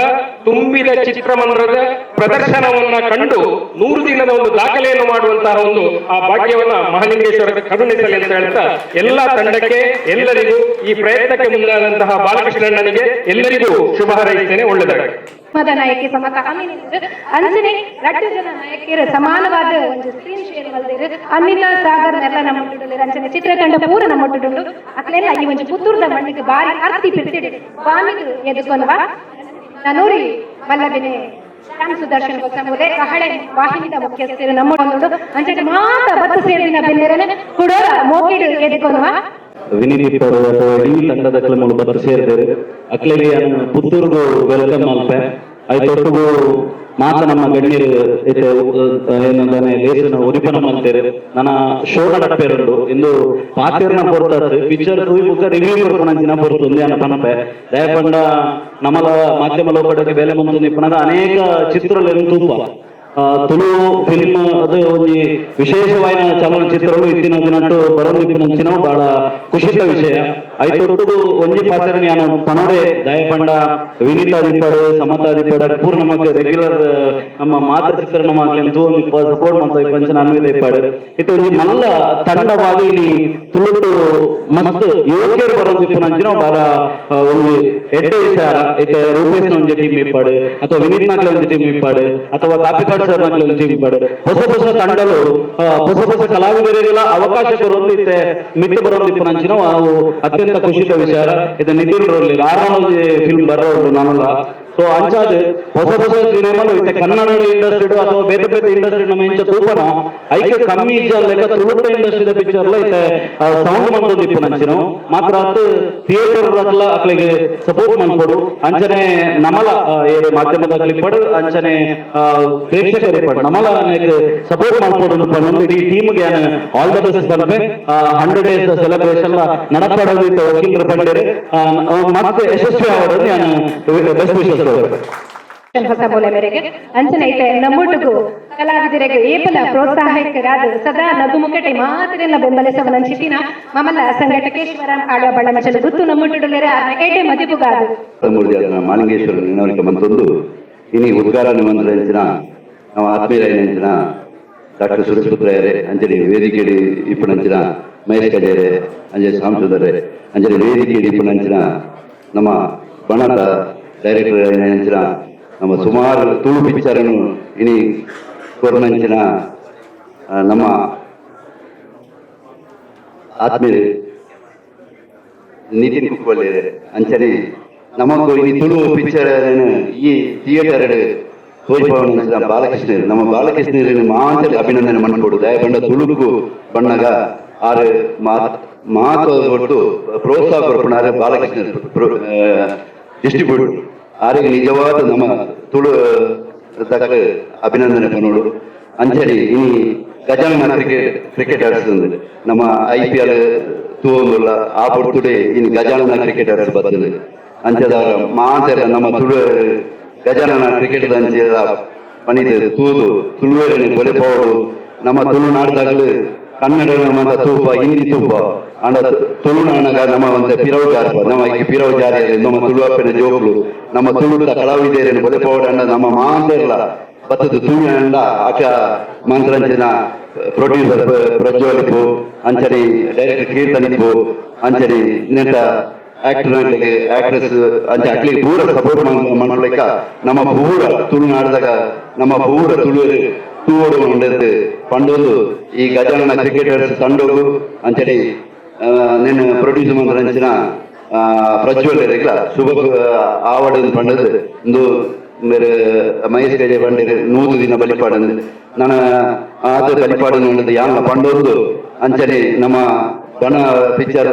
ತುಂಬಿದ ಚಿತ್ರಮಂದಿರದ ಪ್ರದರ್ಶನವನ್ನ ಕಂಡು 100 ದಿನದ ಒಂದು ದಾಖಲೆಯನ್ನು ಮಾಡುವಂತಹ ಒಂದು ಆ ಭಾಗ್ಯವನ್ನ ಮಹಾಲಿಂಗೇಶ್ವರ ಕರುಣಿಸಲಿ ಅಂತ ಹೇಳ್ತಾ, ಎಲ್ಲಾ ತಂಡಕ್ಕೆ, ಎಲ್ಲರಿಗೂ, ಈ ಪ್ರಯತ್ನಕ್ಕೆ ಮುಂದಾದಂತಹ ಬಾಲಕೃಷ್ಣಣ್ಣನಿಗೆ, ಎಲ್ಲರಿಗೂ ಶುಭ ಹಾರೈಸ್ತೇನೆ. ಒಳ್ಳೆಯದಾಗಲಿ. ಮದ ನಾಯಕಿ ಸಮತ ಅಮೀನ್ ಅಂಚನೆ ರಡ್ಡು ಜನ ನಾಯಕಿಯರು ಸಮಾನವಾದ ಒಂದು ಸ್ಕ್ರೀನ್ ಶೇರ್ ಮಲ್ದಿರು. ಅನ್ವಿತಾ ಸಾಗರ್ ನೆಲ್ಲ ನಮ್ಮ ಅಂಚನೆ ಚಿತ್ರತಂಡ ಪೂರ ನಮ್ಮ ಒಟ್ಟುಡುಂಡು. ಅಕ್ಲೆಲ್ಲ ಈ ಒಂಜಿ ಪುತ್ತೂರ್ದ ಮಣ್ಣಿಗೆ ಬಾರಿ ಅರ್ತಿ ಪಿರ್ತಿಡಿ ಬಾಮಿಗೆ ಎದುಕೊನವ. ನನೂರಿ ಮಲ್ಲಬಿನೆ ಶ್ಯಾಮ್ ಸುದರ್ಶನ್ ಹೊಸಮೂಲೆ ಕಹಳೆ ವಾಹಿನಿದ ಮುಖ್ಯಸ್ಥರು ನಮ್ಮ ಒಂದು ಅಂಚನೆ ಮಾತ ಬತ್ತು ಸೇರಿನ ಬೆನ್ನೆರನೆ ಕುಡೋರ ಮೋಕಿಡು ಎದುಕೊನವ. ವಿನೀತ್ ಇಪ್ಪರು ಅಥವಾ ಇಡೀ ತಂಡದ ಕ್ಲಮುಲು ಬತ್ತು ಸೇರಿದರು. ಅಕ್ಲೆಗೆ ಪುತ್ತೂರ್ಗು welcome ಮಲ್ಪೆ. ಐತೊಟ್ಟುಗು ಮಾತ ನಮ್ಮ ಗಣ್ಯರು ಇತ್ತೆ ಏನಂದಾನೆ ಲೇಸನ ಉದಿಪನ ಮಲ್ತೇರು. ನನ್ನ ಶೋ ನಡಪೇರುಂಡು. ಇಂದು ಪಾತೆರ್ನ ಪೊರ್ತಾತ್, ಪಿಕ್ಚರ್ ತೂಯಿ ಬುಕ್ಕ ರಿವ್ಯೂ ಕೊರ್ಪುನಂಚಿನ ಪೊರ್ತು ಒಂದೇ ಪನಪೆ. ದಯಪಂಡ ನಮಲ ಮಾಧ್ಯಮ ಲೋಕಡಕ್ಕೆ ಬೇಲೆ ಮಂತೊಂದು ಇಪ್ಪುನಗ ಅನೇಕ ಚಿತ್ರಲೆನ್ ತೂಪ. ತುಳು ಫಿಲ್ಮ್ ಅದು ಒಂಜಿ ವಿಶೇಷವಾಯಿನ ಚಲನಚಿತ್ರಗಳು ಇತ್ತಿನ ದಿನಟ್ಟು ಬರೊಂದಿಪ್ಪುನಂಚಿನ ಬಹಳ ಖುಷಿತ ವಿಷಯ. ಐತೊಟ್ಟುಗು ಒಂಜಿ ಪಾತೆರನ್ ಯಾನ್ ಪನೊಡೆ. ದಯಪಂಡ ವಿನೀತ ದಿಪ್ಪಡ್, ಸಮತಾ ದಿಪ್ಪಡ್, ಪೂರ್ಣ ನಮಕ್ ರೆಗ್ಯುಲರ್ ನಮ್ಮ ಮಾತ ಚಿತ್ರಣ ಮಾಕ್ಲೆನ್ ತೂವೊಂದಿಪ್ಪ, ಸಪೋರ್ಟ್ ಮಂತ ಇಪ್ಪಂಚಿನ ಅನ್ವಿತ ಇಪ್ಪಡ್. ಇತ್ತೆ ಒಂಜಿ ಮಲ್ಲ ತಂಡವಾದ್ ಇಲ್ಲಿ ತುಳುಟು ಮಸ್ತ್ ಯುವಕಿಯರು ಬರೊಂದಿಪ್ಪುನಂಚಿನ ಬಹಳ ಒಂಜಿ ಎಡ್ಡೆ ವಿಚಾರ. ಇತ್ತೆ ರೂಪೇಶ್ ಒಂಜಿ ಟೀಮ್ ಇಪ್ಪಡ್ ಅಥವಾ ವಿನೀತ್ ನಕ್ಲೆ ಒಂಜಿ ಟೀಮ್ ಇಪ್ಪಡ್ ಅಥವಾ ಕಾಪಿಕಾಡ್ ಸರ್ ನಕ್ಲೆ ಒಂಜಿ ಟೀಮ್ ಇಪ್ಪಡ್, ಹೊಸ ಹೊಸ ತಂಡಲು, ಹೊಸ ಹೊಸ ಕಲಾವಿದರಿಗೆಲ್ಲ ಅವಕಾಶ ಕೊರೊಂದು ಇತ್ತೆ ಮಿತ್ತು ಬರೊಂದಿಪ್ಪುನಂಚಿನ ಅವು ಅತ್ಯಂತ ಖುಷಿತ ವಿಚಾರ. ಇದು ನಿತಿನ್ ರೋಲ್ ಆರ್ನ ಫಿಲ್ಮ್ ಬರೋದು ನಾನಲ್ಲ. ಸೊ ಅಂಚಾದ್ ಹೊಸ ಹೊಸ ಸಿನಿಮಾಲು ಇತ್ತೆ ಕನ್ನಡ ಇಂಡಸ್ಟ್ರಿ ಅಥವಾ ಬೇರೆ ಬೇರೆ ಇಂಡಸ್ಟ್ರಿ ನಮ್ಮ ಇಂಚ ತೂಪನ, ಐಕೆ ಕಮ್ಮಿ ಇಜ್ಜ ಲೆಕ್ಕ. ತುಳುಟ ಇಂಡಸ್ಟ್ರಿದ ಪಿಕ್ಚರ್ ಇತ್ತೆ ಸೌಂಡ್ ಮಂತೊಂದು ಇಪ್ಪುನಂಚಿನ. ಮಾತ್ರ ಅತ್ ಥಿಯೇಟರ್ ಅಕ್ಲ ಅಕ್ಲೆಗೆ ಸಪೋರ್ಟ್ ಮನ್ಪೊಡು. ಅಂಚನೆ ನಮಲ ಏರ್ ಮಾಧ್ಯಮದ ಇಪ್ಪಡು, ಅಂಚನೆ ಪ್ರೇಕ್ಷಕರು ಇಪ್ಪಡು, ನಮಲ ಸಪೋರ್ಟ್ ಮನ್ಪೊಡು ಪನೊಂದು ಇಡೀ ಟೀಮ್ಗೆ all the best ಪನ್ಪೆ. 100 days celebration ನಡಪಡೋದು ಇತ್ತೆ ವಕೀಲರು ಪಂಡೇರು. ಮತ್ತೆ ಯಶಸ್ವಿ ಆವಡ್ ನಾನು ಬೆಸ್ಟ್ ವಿಶಸ್. ಹೊಸ ಬೋಲೆ ಮೇರೆಗೆ ಅಂಚನೆ ಐತೆ ನಮ್ಮೊಟ್ಟಿಗೂ ಕಲಾವಿದರಿಗೆ ಏಪಲ ಪ್ರೋತ್ಸಾಹಕರಾದ ಸದಾ ನಗುಮುಖಟೆ ಮಾತ್ರೆಲ್ಲ ಬೆಂಬಲಿಸವ ನಂಚಿತಿನ ಮಮಲ ಸಂಘಟಕೇಶ್ವರ ಆಳ್ವ ಬಳ್ಳಮಚಲು ಗುತ್ತು ನಮ್ಮೊಟ್ಟುಡಲೇರೆ ಎಡ್ಡೆ ಮದಿಪುಗಾದು. ಮೂರ್ತಿ ಮಾಲಿಂಗೇಶ್ವರ ನೆನವರಿಕೆ ಮಂತೊಂದು ಇನಿ ಉದ್ಗಾರ ನಿಮಂತ್ರಿಸಿನ ನಮ್ಮ ಆತ್ಮೀಯರಾಯಿನಂಚಿನ ಡಾಕ್ಟರ್ ಸುರೇಶ್ ಪುತ್ರಯ್ಯರೇ, ಅಂಜಲಿ ವೇದಿಕೆಡಿ ಇಪ್ಪುನಂಚಿನ ಮಹೇಶ್ ಕಜೇರೆ, ಅಂಜಲಿ ಸಾಂಸದರೇ, ಅಂಜಲಿ ವೇದಿಕೆಡಿ ಇಪ್ಪುನಂಚಿನ ನಮ್ಮ ಬಣದ ಡೈರೆಕ್ಟರ್ ಅಂಚಿನ ನಮ್ಮ ಸುಮಾರು ತುಳು ಪಿಕ್ಚರನ್ನು ಇನಿ ಕೊರ್ನಂಚಿನ ನಮ್ಮ ಆತ್ಮೀಯ ನಿತಿನ್ ಕುಕ್ಕವಳ್ಳಿ, ಅಂಚನೆ ನಮಗೂ ಈ ತುಳು ಪಿಕ್ಚರ್ ಈ ಥಿಯೇಟರ್ ತೋಜಿಪವನ ಬಾಲಕೃಷ್ಣ, ನಮ್ಮ ಬಾಲಕೃಷ್ಣರನ್ನು ಮಾತ್ರ ಅಭಿನಂದನೆ ಮನ್ಪೊಡು. ದಯಪಂಡ ತುಳುಕು ಬಣ್ಣಗ ಆರು ಮಾತ್ ಮಾತು ಕೊಟ್ಟು ಪ್ರೋತ್ಸಾಹ ಕೊರ್ಪುನಾರೆ ಬಾಲಕೃಷ್ಣ ಡಿಸ್ಟ್ರಿಬ್ಯೂಟ್. ಆರಿಗೆ ನಿಜವಾದ ನಮ್ಮ ತುಳು ತಕ್ಕ ಅಭಿನಂದನೆ ಪನೋಡು. ಅಂಚನೆ ಇನಿ ಗಜಾನನ ಕ್ರಿಕೆಟರ್ಸ್, ನಮ್ಮ ಐಪಿಎಲ್ ತೂವೊಂದುಲ್ಲ, ಆ ಪೊರ್ತುಡೆ ಇನಿ ಗಜಾನನ ಕ್ರಿಕೆಟರ್ಸ್ ಬರ್ತದೆ. ಅಂಚದ ಮಾತೆರ ನಮ್ಮ ತುಳು ಗಜಾನನ ಕ್ರಿಕೆಟ್ ಅಂಚೆದ ಪನಿತ ತೂದು ತುಳುವೆರನಿ ಬೊಲೆ ಪೋವೊಡು. ನಮ್ಮ ತುಳುನಾಡ್ದಾಗಲು ಕನ್ನಡ ಮಾತ ತೂಪ, ಹಿಂದಿ ತೂಪ. ಅಂಡ ತುಳುನಾಡಗ ನಮ್ಮ ಒಂದು ಪಿರವು ಜಾರಿ, ನಮ್ಮ ಈ ಪಿರವು ಜಾರಿ ನಮ್ಮ ತುಳುವಪ್ಪನ ಜೋಕ್ಲು, ನಮ್ಮ ತುಳುತ ಕಲಾವಿದರನ್ನು ಬೊಲೆ ಪೋವೊಡು. ಅಂಡ ನಮ್ಮ ಮಾತೆರ್ಲ ಬತ್ತದ ತುಳುನಾಡ ಆಕ ಮಂತ್ರಂಚಿನ ಪ್ರೊಡ್ಯೂಸರ್ ಪ್ರಜ್ವಲಿಪು, ಅಂಚನೆ ಡೈರೆಕ್ಟರ್ ಕೀರ್ತನಿಪು, ಅಂಚನೆ ನೆಂಟ ಆಕ್ಟರ್, ಆಕ್ಟ್ರೆಸ್, ಅಂಚೆ ಅಕ್ಲಿಗೆ ಪೂರ ಸಪೋರ್ಟ್ ಮಾಡ್ಲಿಕ್ಕ ನಮ್ಮ ಪೂರ ತುಳುನಾಡದಾಗ ನಮ್ಮ ಪೂರ ತುಳು ತೂವೊಡು ಉಂಡದು. ಪಂಡೊಂದು ಈ ಗಜಾನನ ಕ್ರಿಕೆಟರ್ಸ್ ತಂಡಗು ಅಂಚನೆ నేను ಪ್ರೊಡ್ಯೂಸ್ ಮಂತ್ರಂಚಿನ ಪ್ರಜ್ವಲ್ ರೆಗ್ಲ ಶುಭ ಆವಡ್ ಪಂಡದು ಇಂದು ಮೇರೆ ಮಹೇಶ್ ಗಜೆ ಪಂಡಿರು 100 ದಿನ ಬಲಿಪಾಡಂದು ನನ್ನ ಆತ ಬಲಿಪಾಡು ಪಂಡದು ಯಾನ್ಲ ಪಂಡೊಂದು ಅಂಚನೆ ನಮ್ಮ ಬಣ ಪಿಕ್ಚರ್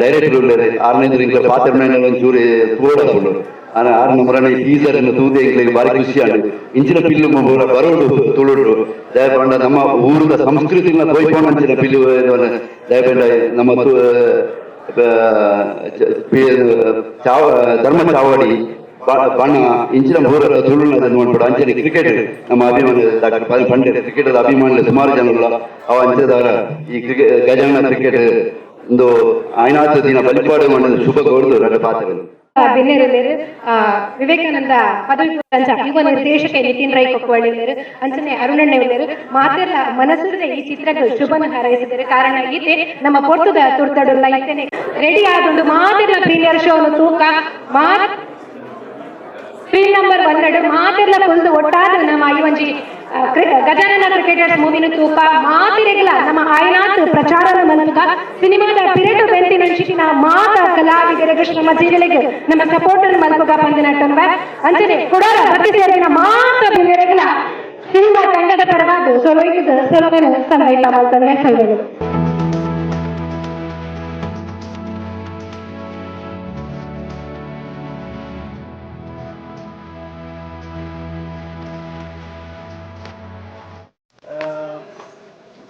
ಡೈರೆಕ್ಟರ್ ಉಲ್ಲೆರ್ ಆರನೇ ಇಂಕ್ಲ ಪಾತ್ರ ಒಂಚೂರು ತೂವೊಡಾಪುಂಡು ಆರ್ ನಮರನ ಟೀಸರ್ ಅನ್ನು ತೂದೆ ಎಂಕ್ಲೆಗ್ ಬಾರಿ ಖುಷಿ ಆಂಡ್ ಇಂಚಿನ ಪಿಲ್ಲು ಪೂರ ಬರೋಡು ತುಳುಟು ದಯ ಪಂಡ ನಮ್ಮ ಊರುದ ಸಂಸ್ಕೃತಿನ ತೋಯ್ಪೊಂಡಂಚಿನ ಪಿಲ್ಲು ದಯ ಪಂಡ ನಮ್ಮ ಧರ್ಮ ಚಾವಡಿ ಬಣ್ಣ ಇಂಚಿನ ಪೂರ ತುಳುನಾಡ ನೋಡ್ಬಿಡು ಅಂಚನೆ ಕ್ರಿಕೆಟ್ ನಮ್ಮ ಅಭಿಮಾನಿ ಡಾಕ್ಟರ್ ಪಂಡಿತ್ ಕ್ರಿಕೆಟ್ ಅಭಿಮಾನಿಲು ಸುಮಾರು ಜನ ಉಲ್ಲ ಅವ ಅಂಚದಾರ ಈ ಕ್ರಿಕೆಟ್ ಗಜಾನನ ಕ್ರಿಕೆಟ್ ಇಂದು ಆಯ್ನಾತ ದಿನ ಬಲಿಪಾಡು ಮಂಡದ ಶುಭ ಕೋರ್ದು ರಡ್ಡ ಪಾತೆರೊಂದು. ಬಿನ್ನೆರುಲ್ಲೆರ್ ವಿವೇಕಾನಂದ ಪದವಿ ಅಂಚ ಯುವ ನಿರ್ದೇಶಕ ನಿತಿನ್ ರೈ ಕೊಕ್ಕವಳ್ಳಿ ಉಲ್ಲೆರ್ ಅಂಚನೆ ಅರುಣಣ್ಣೆ ಉಲ್ಲೆರ್ ಮಾತೆರ್ಲ ಮನಸ್ಸುದ ಈ ಚಿತ್ರಕ್ಕೆ ಶುಭನ ಹಾರೈಸಿದ್ದಾರೆ. ಕಾರಣ ಈತೆ ನಮ್ಮ ಪೊರ್ತುದ ತುರ್ತಡುಲ್ಲ ಇತ್ತೇನೆ ರೆಡಿ ಆದುಂಡು ಮಾತೆರ್ಲ ಪ್ರೀಮಿಯರ್ ಶೋ ತೂಕ ಮಾತ್ ಸ್ಕ್ರೀನ್ ನಂಬರ್ 1 ಮಾತೆರ್ಲ ಕುಲ್ದು ಒಟ್ಟಾದ ನಮ್ಮ ಈ ಒಂಜಿ ಗಜಾನನ ಕ್ರಿಕೆಟರ್ಸ್ ಮೂವಿನ ತೂಕ ಮಾತಿರೆಗ್ಲ ನಮ್ಮ ಆಯ್ನಾಥ್ ಪ್ರಚಾರದ ಮಲ್ಪುಗ ಸಿನಿಮಾದ ಪಿರೇಟು ಬೆಂತಿನ ಮಾತ ಕಲಾವಿದರ ಶ್ರಮ ಜೀವಿಗಳಿಗೆ ನಮ್ಮ ಸಪೋರ್ಟರ್ ಮಲ್ಪುಗ ಪಂದಿನಟ್ಟನ್ವ ಅಂಚನೆ ಕೊಡರ ಬತ್ತಿ ಸೇರಿನ ಮಾತ ಬಿನೆರೆಗ್ಲ ಸಿನಿಮಾ ತಂಡದ ಪರವಾಗಿ ಸೊಲೋಗಿದ ಸೊಲೋಗನ ಸಲಹೆ ಮಾಡ್ತಾರೆ ಸಲಹೆಗಳು.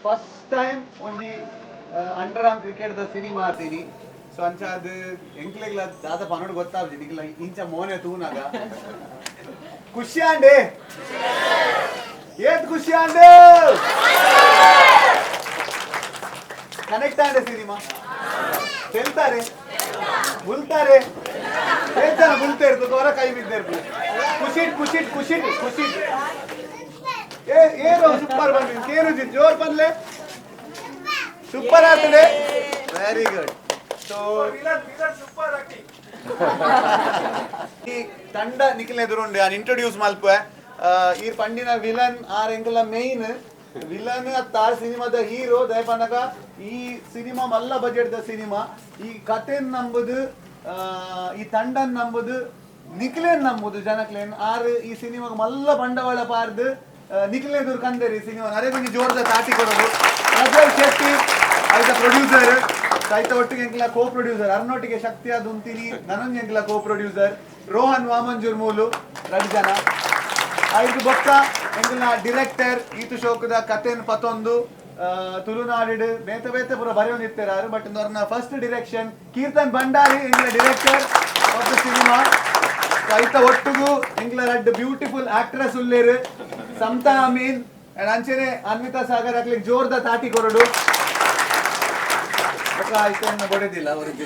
ಫಸ್ಟ್ ಟೈಮ್ ಒಂಜಿ under arm cricket the cinema ಆತೀನಿ. ಸೊ ಅಂಚ ಅದು ಎಂಕ್ಲೆಗ್ಲ ದಾದ ಪನೋಡು ಗೊತ್ತಾಗ್ತದೆ ನಿಕ್ಲ ಇಂಚ ಮೋನೆ ತೂನಾಗ ಖುಷಿ ಆಂಡೆ ಏತ್ ಖುಷಿ ಆಂಡೆ ಕನೆಕ್ಟ್ ಆಂಡೆ ಸಿನಿಮಾ ತೆಲ್ತಾರೆ ಬುಲ್ತಾರೆ ಹೇಳ್ತಾರ ಬುಲ್ತಾ ಇರ್ತದೆ ಹೊರ ಕೈ ಬಿದ್ದಿರ್ತು ಖುಷಿಟ್ ಖುಷಿಟ್ ಖುಷಿಟ್ ಖುಷಿಟ್ ಏರೋ ಸೂಪರ್ ಬಂದಿದೆ ಕೇರು ಜೋರ್ ಬಂದ್ಲೆ ಸೂಪರ್ ಆಗ್ತದೆ very good. So ಈ ತಂಡ ನಿಖಿಲ್ ಎದುರುಂಡೆ ನಾನು ಇಂಟ್ರೊಡ್ಯೂಸ್ ಮಲ್ಪೆ ಈ ಪಂಡಿನ ವಿಲನ್ ಆರ್ ಎಂಕಲ ಮೇನ್ ವಿಲನ್ ಅತ್ತ ಸಿನಿಮಾದ ಹೀರೋ ದಯಪನಕ ಈ ಸಿನಿಮಾ ಮಲ್ಲ budget the cinema ಈ ಕಥೆನ್ ನಂಬುದು ಈ ತಂಡನ್ ನಂಬುದು ನಿಖಿಲೇನ್ ನಂಬುದು ಜನಕ್ಲೇನ್ ಆರ್ ಈ ಸಿನಿಮಾಗ ಮಲ್ಲ ಬಂಡವಾಳ ಪಾರ್ದು ನಿಖಿಲ್ ಎದುರು ಕಂದೇರಿ ಸಿನಿಮಾ ಅರೆ ಕೊಂಚ ಜೋರದ ತಾಟಿ ಕೊಡೋದು. ಪ್ರಜ್ವಲ್ ಶೆಟ್ಟಿ ಆಯ್ತ ಪ್ರೊಡ್ಯೂಸರ್ ಆಯ್ತ ಒಟ್ಟಿಗೆ ಎಂಕಲ ಕೋ ಪ್ರೊಡ್ಯೂಸರ್ ಅರ್ನೊಟ್ಟಿಗೆ ಶಕ್ತಿ ಉಂತೀನಿ ನನೊಂದು ಎಂಕಲ ಕೋ ಪ್ರೊಡ್ಯೂಸರ್ ರೋಹನ್ ವಾಮಂಜೂರ್ ಮೂಲು ರಡ್ ಜನ ಆಯ್ತು ಬೊಕ್ಕ ಎಂಕಲ್ನ ಡಿರೆಕ್ಟರ್ ಈತು ಶೋಕದ ಕಥೆನ್ ಪತೊಂದು ತುಳುನಾಡು ಬೇತೆ ಬೇತೆ ಪೂರ ಬರೆಯೊಂದಿತ್ತೆರಾರು ಬಟ್ ಅವ್ರನ್ನ ಫಸ್ಟ್ ಡಿರೆಕ್ಷನ್ ಕೀರ್ತನ್ ಭಂಡಾರಿ ಎಂಕಲ director of the cinema. ಐತ ಒಟ್ಟುಗು ಎಂಕಲ ರಡ್ಡ್ ಬ್ಯೂಟಿಫುಲ್ ಆಕ್ಟ್ರೆಸ್ ಉಲ್ಲೇರು ಸಮತಾ ಅಮೀನ್ ಅಂಡ್ ಅಂಚನೆ ಅನ್ವಿತಾ ಸಾಗರ್ ಅಕ್ಲಿಗೆ ಜೋರ್ದ ತಾಟಿ ಕೊರಡು ಬೊಡೆದಿಲ್ಲ ಅವರಿಗೆ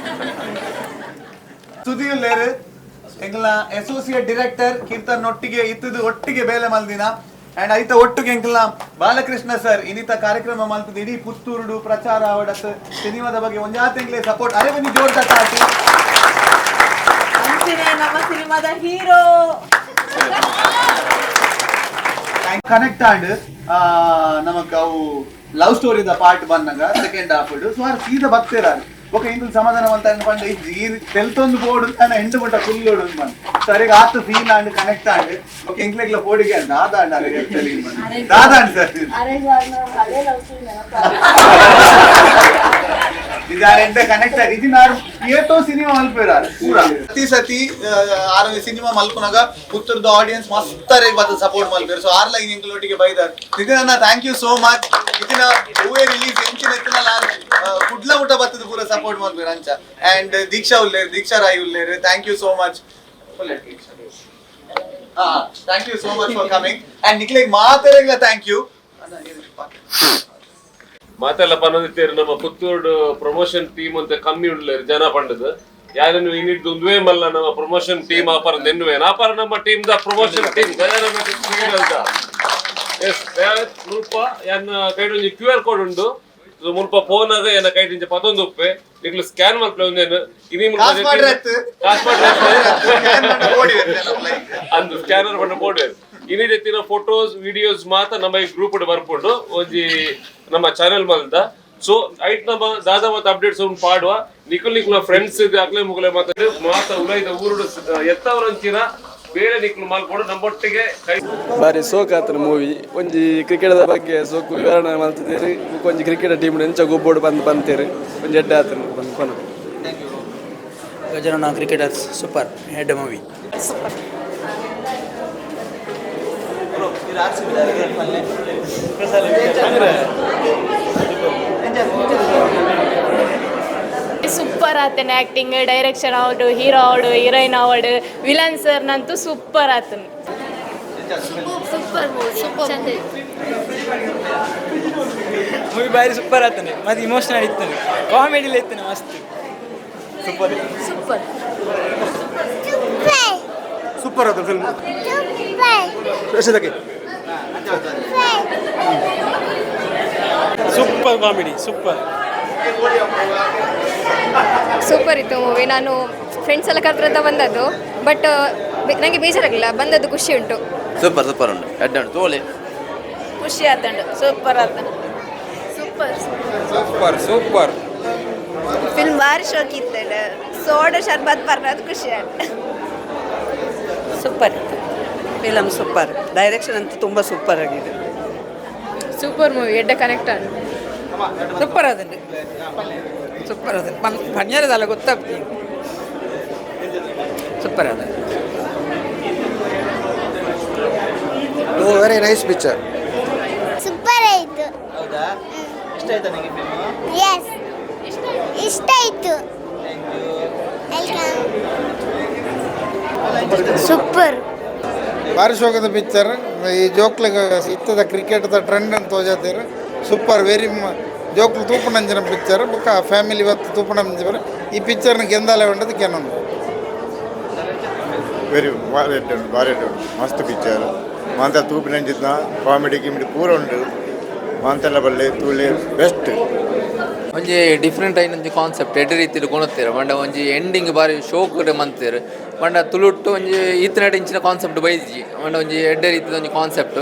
ಸುದಿ ಉಲ್ಲೇರು ಎಂಕಲ್ನ ಅಸೋಸಿಯೇಟ್ ಡಿರೆಕ್ಟರ್ ಕೀರ್ತನ್ ಒಟ್ಟಿಗೆ ಇತ್ತದು ಒಟ್ಟಿಗೆ ಬೇಲೆ ಮಲ್ದಿನ ಅಂಡ್ ಐತ ಒಟ್ಟಿಗೆ ಎಂಕಲ್ನ ಬಾಲಕೃಷ್ಣ ಸರ್ ಇನ್ನಿತ ಕಾರ್ಯಕ್ರಮ ಮಲ್ತದ ಇಡೀ ಪುತ್ತೂರುಡು ಪ್ರಚಾರ ಅವಡತ್ ಸಿನಿಮಾದ ಬಗ್ಗೆ ಒಂಜಾತ ಸಪೋರ್ಟ್ ಅರೆ ಬನ್ನಿ ಜೋರ್ದ ತಾಟಿ. ಅಂಚನೆ ನಮ್ಮ ಸಿನಿಮಾದ hero connect and ನಮಕ್ ಅವು ಲವ್ ಸ್ಟೋರಿದ ಪಾರ್ಟ್ ಬಂದಾಗ second half so ಆರ್ ಸೀದಾ ಬತ್ತೇರಾರು ಓಕೆ ಇಂದು ಸಮಾಧಾನ ಅಂತ ಪಂಡ ಈ ತೆಲ್ತೊಂದು ಬೋರ್ಡ್ ತಾನೆ ಎಂಟು ಮುಟ್ಟ ಕುಲ್ಲೋಡು ಬಂದು ಸರಿಗ ಆತು feel and connect and okay ಎಂಕ್ಲೆಗ್ಲ ಬೋರ್ಡಿಗೆ ದಾದಾ ಅಂಡ್ ದಾದಾ ಅಂಡ್ ಸರ್ ಇದು ಕನೆಕ್ಟ್ ಆಗಿ ಇದು ನಾರು ಏತೋ ಸಿನಿಮಾ ಮಲ್ಪೇರಾರು ಪೂರ ಪ್ರತಿ ಸತಿ ಆರೋಗ್ಯ ಸಿನಿಮಾ ಮಲ್ಪನಾಗ ಪುತ್ತೂರ್ದ ಆಡಿಯನ್ಸ್ ಮಸ್ತ್ ಬತ್ತ ಸಪೋರ್ಟ್ ಮಲ್ಪೇರು. ಸೊ ಆರ್ ಲೈನ್ ಎಂಕ್ಲೊಟ್ಟಿಗೆ ಬೈದಾರ್ ಇದನ್ನ thank you so much. ಇದನ್ನ ಹೂವೇ ರಿಲೀಸ್ ಎಂಚಿನ ಎತ್ತಿನ ಕುಡ್ಲ ಮುಟ ಬತ್ತದ ಪೂರ ಸಪೋರ್ಟ್ ಮಲ್ಪೇರು ಅಂಚ. ಅಂಡ್ ದೀಕ್ಷಾ ಉಲ್ಲೇರು, ದೀಕ್ಷಾ Roy ಉಲ್ಲೇರು, thank you so much. Thank you so much for coming and ನಿಕ್ಲೆಗ್ ಮಾತೆರೆಗ್ಲ thank you. ಮಾತೆಲ್ಲ ಪನೊಂದಿತ್ತೇರು ನಮ್ಮ ಪುತ್ತೂರು ಪ್ರಮೋಷನ್ ಟೀಮ್ ಅಂತ ಕಮ್ಮಿ ಉಳ್ಳೇರು ಜನ ಪಂಡದು ಯಾರನ್ನು ಇನ್ನಿದ್ದು ಒಂದುವೇ ಮಲ್ಲ ನಮ್ಮ ಪ್ರಮೋಷನ್ ಟೀಮ್ ಆಪರ ನೆನ್ನುವೆ ಆಪರ ನಮ್ಮ team the promotion team ಅಂತ ಎಸ್ ಮುಲ್ಪ ಯಾನ್ನ ಕೈಡೊಂಜಿ Q R code ಉಂಡು ಮುಲ್ಪ ಫೋನ್ ಆಗ ಏನ ಕೈಟಿಂಚ ಪತ್ತೊಂದು ಉಪ್ಪೆ ನಿಕ್ಲು ಸ್ಕ್ಯಾನ್ ಮಲ್ಪಲೆ ಒಂದೇನು ಇನಿ ಅಂದು ಸ್ಕ್ಯಾನರ್ ಪಂಡ ಪೋಡುವೆ. ಇನ್ನಿದೆತ್ತಿನ ಫೋಟೋಸ್ ವಿಡಿಯೋಸ್ ಮಾತ್ರ ನಮ್ಮ ಈ ಗ್ರೂಪ್ ಬರ್ಪುಂಡು ಒಂಜಿ ನಮ್ಮ ಚಾನೆಲ್ ಮಲ್ದ. ಸೊ ಐಟ್ ನಮ್ಮ ದಾದಾ ಮತ್ತು ಅಪ್ಡೇಟ್ಸ್ ಉಂಟು ಪಾಡುವ. ನಿಕುಲ್ ನಿಕುಲ ಫ್ರೆಂಡ್ಸ್ ಅಕ್ಲೆ ಮುಗುಲೆ ಮಾತಾಡಿ ಮಾತ ಉಲೈದ ಊರುಡು ಎತ್ತವರಂಚಿನ ಬೇರೆ ನಿಕ್ಲು ಮಲ್ಕೊಂಡು ನಮ್ಮೊಟ್ಟಿಗೆ ಕೈ. ಬಾರಿ ಸೋಕ್ ಆತನ ಮೂವಿ. ಒಂಜಿ ಕ್ರಿಕೆಟ್ದ ಬಗ್ಗೆ ಸೋಕು ವಿವರಣೆ ಮಲ್ತಿದ್ದೀರಿ. ಒಂಜಿ ಕ್ರಿಕೆಟ್ ಟೀಮ್ ಎಂಚ ಗೊಬ್ಬೋಡು ಬಂದು ಬಂತೇರು, ಒಂಜಿ ಎಡ್ಡೆ ಆತನ ಬಂದು ಪನ. Gajanana cricketers super hit movie. Super. Super ಆತನ ಆ್ಯಕ್ಟಿಂಗ್, ಡೈರೆಕ್ಷನ್ ಅವಡು, ಹೀರೋ ಅವಡು, ಹೀರೋಯಿನ್ ಅವಡು, ವಿಲನ್ ಸರ್ನಂತೂ ಸೂಪರ್ ಆತನ. Super movie, super. ಮೂವಿ ಬಾರಿ ಸೂಪರ್ ಆತನೆ ಮತ್ತೆ ಇಮೋಷನಲ್ ಇತ್ತಾನೆ, ಕಾಮಿಡಿಲಿ ಇತ್ತಾನೆ ಮಸ್ತ್. ಸೂಪರ್. ಸೂಪರ್. ಸೂಪರ್ ಅದು film. Super comedy, super. Super ಇತ್ತು ಮೂವಿ. ನಾನು ಫ್ರೆಂಡ್ಸ್ ಎಲ್ಲ ಕರೆದ್ರಂತ ಬಂದದ್ದು, ಬಟ್ ನನಗೆ ಬೇಜಾರಾಗಲಿಲ್ಲ, ಬಂದದ್ದು ಖುಷಿ ಉಂಟು. ಸೂಪರ್, ಸೂಪರ್ ಉಂಟು, ಎಡ್ಡೆ ಉಂಟು ತೋಲೆ. ಖುಷಿ ಆತಂಡು, ಸೂಪರ್ ಆತಂಡು, ಸೂಪರ್. Super, super. ಫಿಲ್ಮ್ ಭಾರಿ ಶೋಕ್ ಇತ್ತಂಡು. ಸೋಡಾ ಶರ್ಬತ್ ಬರ್ನದು ಖುಷಿ ಆಯ್ತು. ಸೂಪರ್ ಇತ್ತು ಫಿಲಮ್, ಸೂಪರ್. ಡೈರೆಕ್ಷನ್ ಅಂತೂ ತುಂಬ ಸೂಪರ್ ಆಗಿದೆ. ಸೂಪರ್ ಮೂವಿ, ಎಡ್ಡೆ ಕನೆಕ್ಟ್ ಆಂಡ್. ಸೂಪರ್ ಅದಂడి, ಸೂಪರ್ ಅದ. ಪನ್ಯರದಲ್ಲ ಗೊತ್ತಾಗ್ತದೆ, ಸೂಪರ್ ಅದ. Very nice picture. Super ಆಯಿತು. ಹೌದಾ? ಇಷ್ಟ ಆಯ್ತಾ ನಿಮಗೆ ಫಿಲ್ಮ್? ಎಸ್, ಇಷ್ಟ ಆಯಿತು. Welcome. Super. ಬಾರಿ ಶೋಕದ ಪಿಕ್ಚರ್. ಈ ಜೋಕ್ಲಿಗೆ ಇತ್ತದ ಕ್ರಿಕೆಟ್ದ ಟ್ರೆಂಡ್ ಅಂತ ತೋಜಾತೀರು. ಸೂಪರ್, ವೆರಿ ಜೋಕ್ಲು ತೂಪುನಂಚಿನ ಪಿಕ್ಚರ್. ಬೊಕ್ಕ ಫ್ಯಾಮಿಲಿ ಇವತ್ತು ತೂಪುನಂಚಿನ ಈ ಪಿಕ್ಚರ್ನ ಗೆಂದಾಲೆ ಉಂಡದು ಕೆನೊಂದು. ವೆರಿ ಭಾರಿ ಉಂಟು, ಭಾರಿ ಉಂಟು, ಮಸ್ತ್ ಪಿಕ್ಚರ್. ಮಾಂತ ತೂಪಿನಂಚಿನ ಕಾಮಿಡಿ ಗಿಮಿಡಿ ಪೂರ ಉಂಟು. ಮಾಂತೆಲ್ಲ ಬಲ್ಲೆ ತೂಲೆ, ಬೆಸ್ಟ್. ಒಂಜಿ ಡಿಫ್ರೆಂಟ್ ಆಯಿನ ಒಂಜಿ ಕಾನ್ಸೆಪ್ಟ್ ಎಡ್ಡೆ ರೀತಿಡ್ ಕೊನೊತೆರ್. ಪಂಡ ಒಂಜಿ ಎಂಡಿಂಗ್ ಬಾರಿ ಶೋಕ್ ಮಂತೆರ್. ಪಂಡ ತುಳುಟ್ಟು ಒಂಜಿ ಈತನಡೆ ಇಂಚಿನ ಕಾನ್ಸೆಪ್ಟ್ ಬೈದಿಜಿ. ಪಂಡ ಒಂಜಿ ಎಡ್ಡೆ ರೀತಿದ ಒಂಜಿ ಕಾನ್ಸೆಪ್ಟ್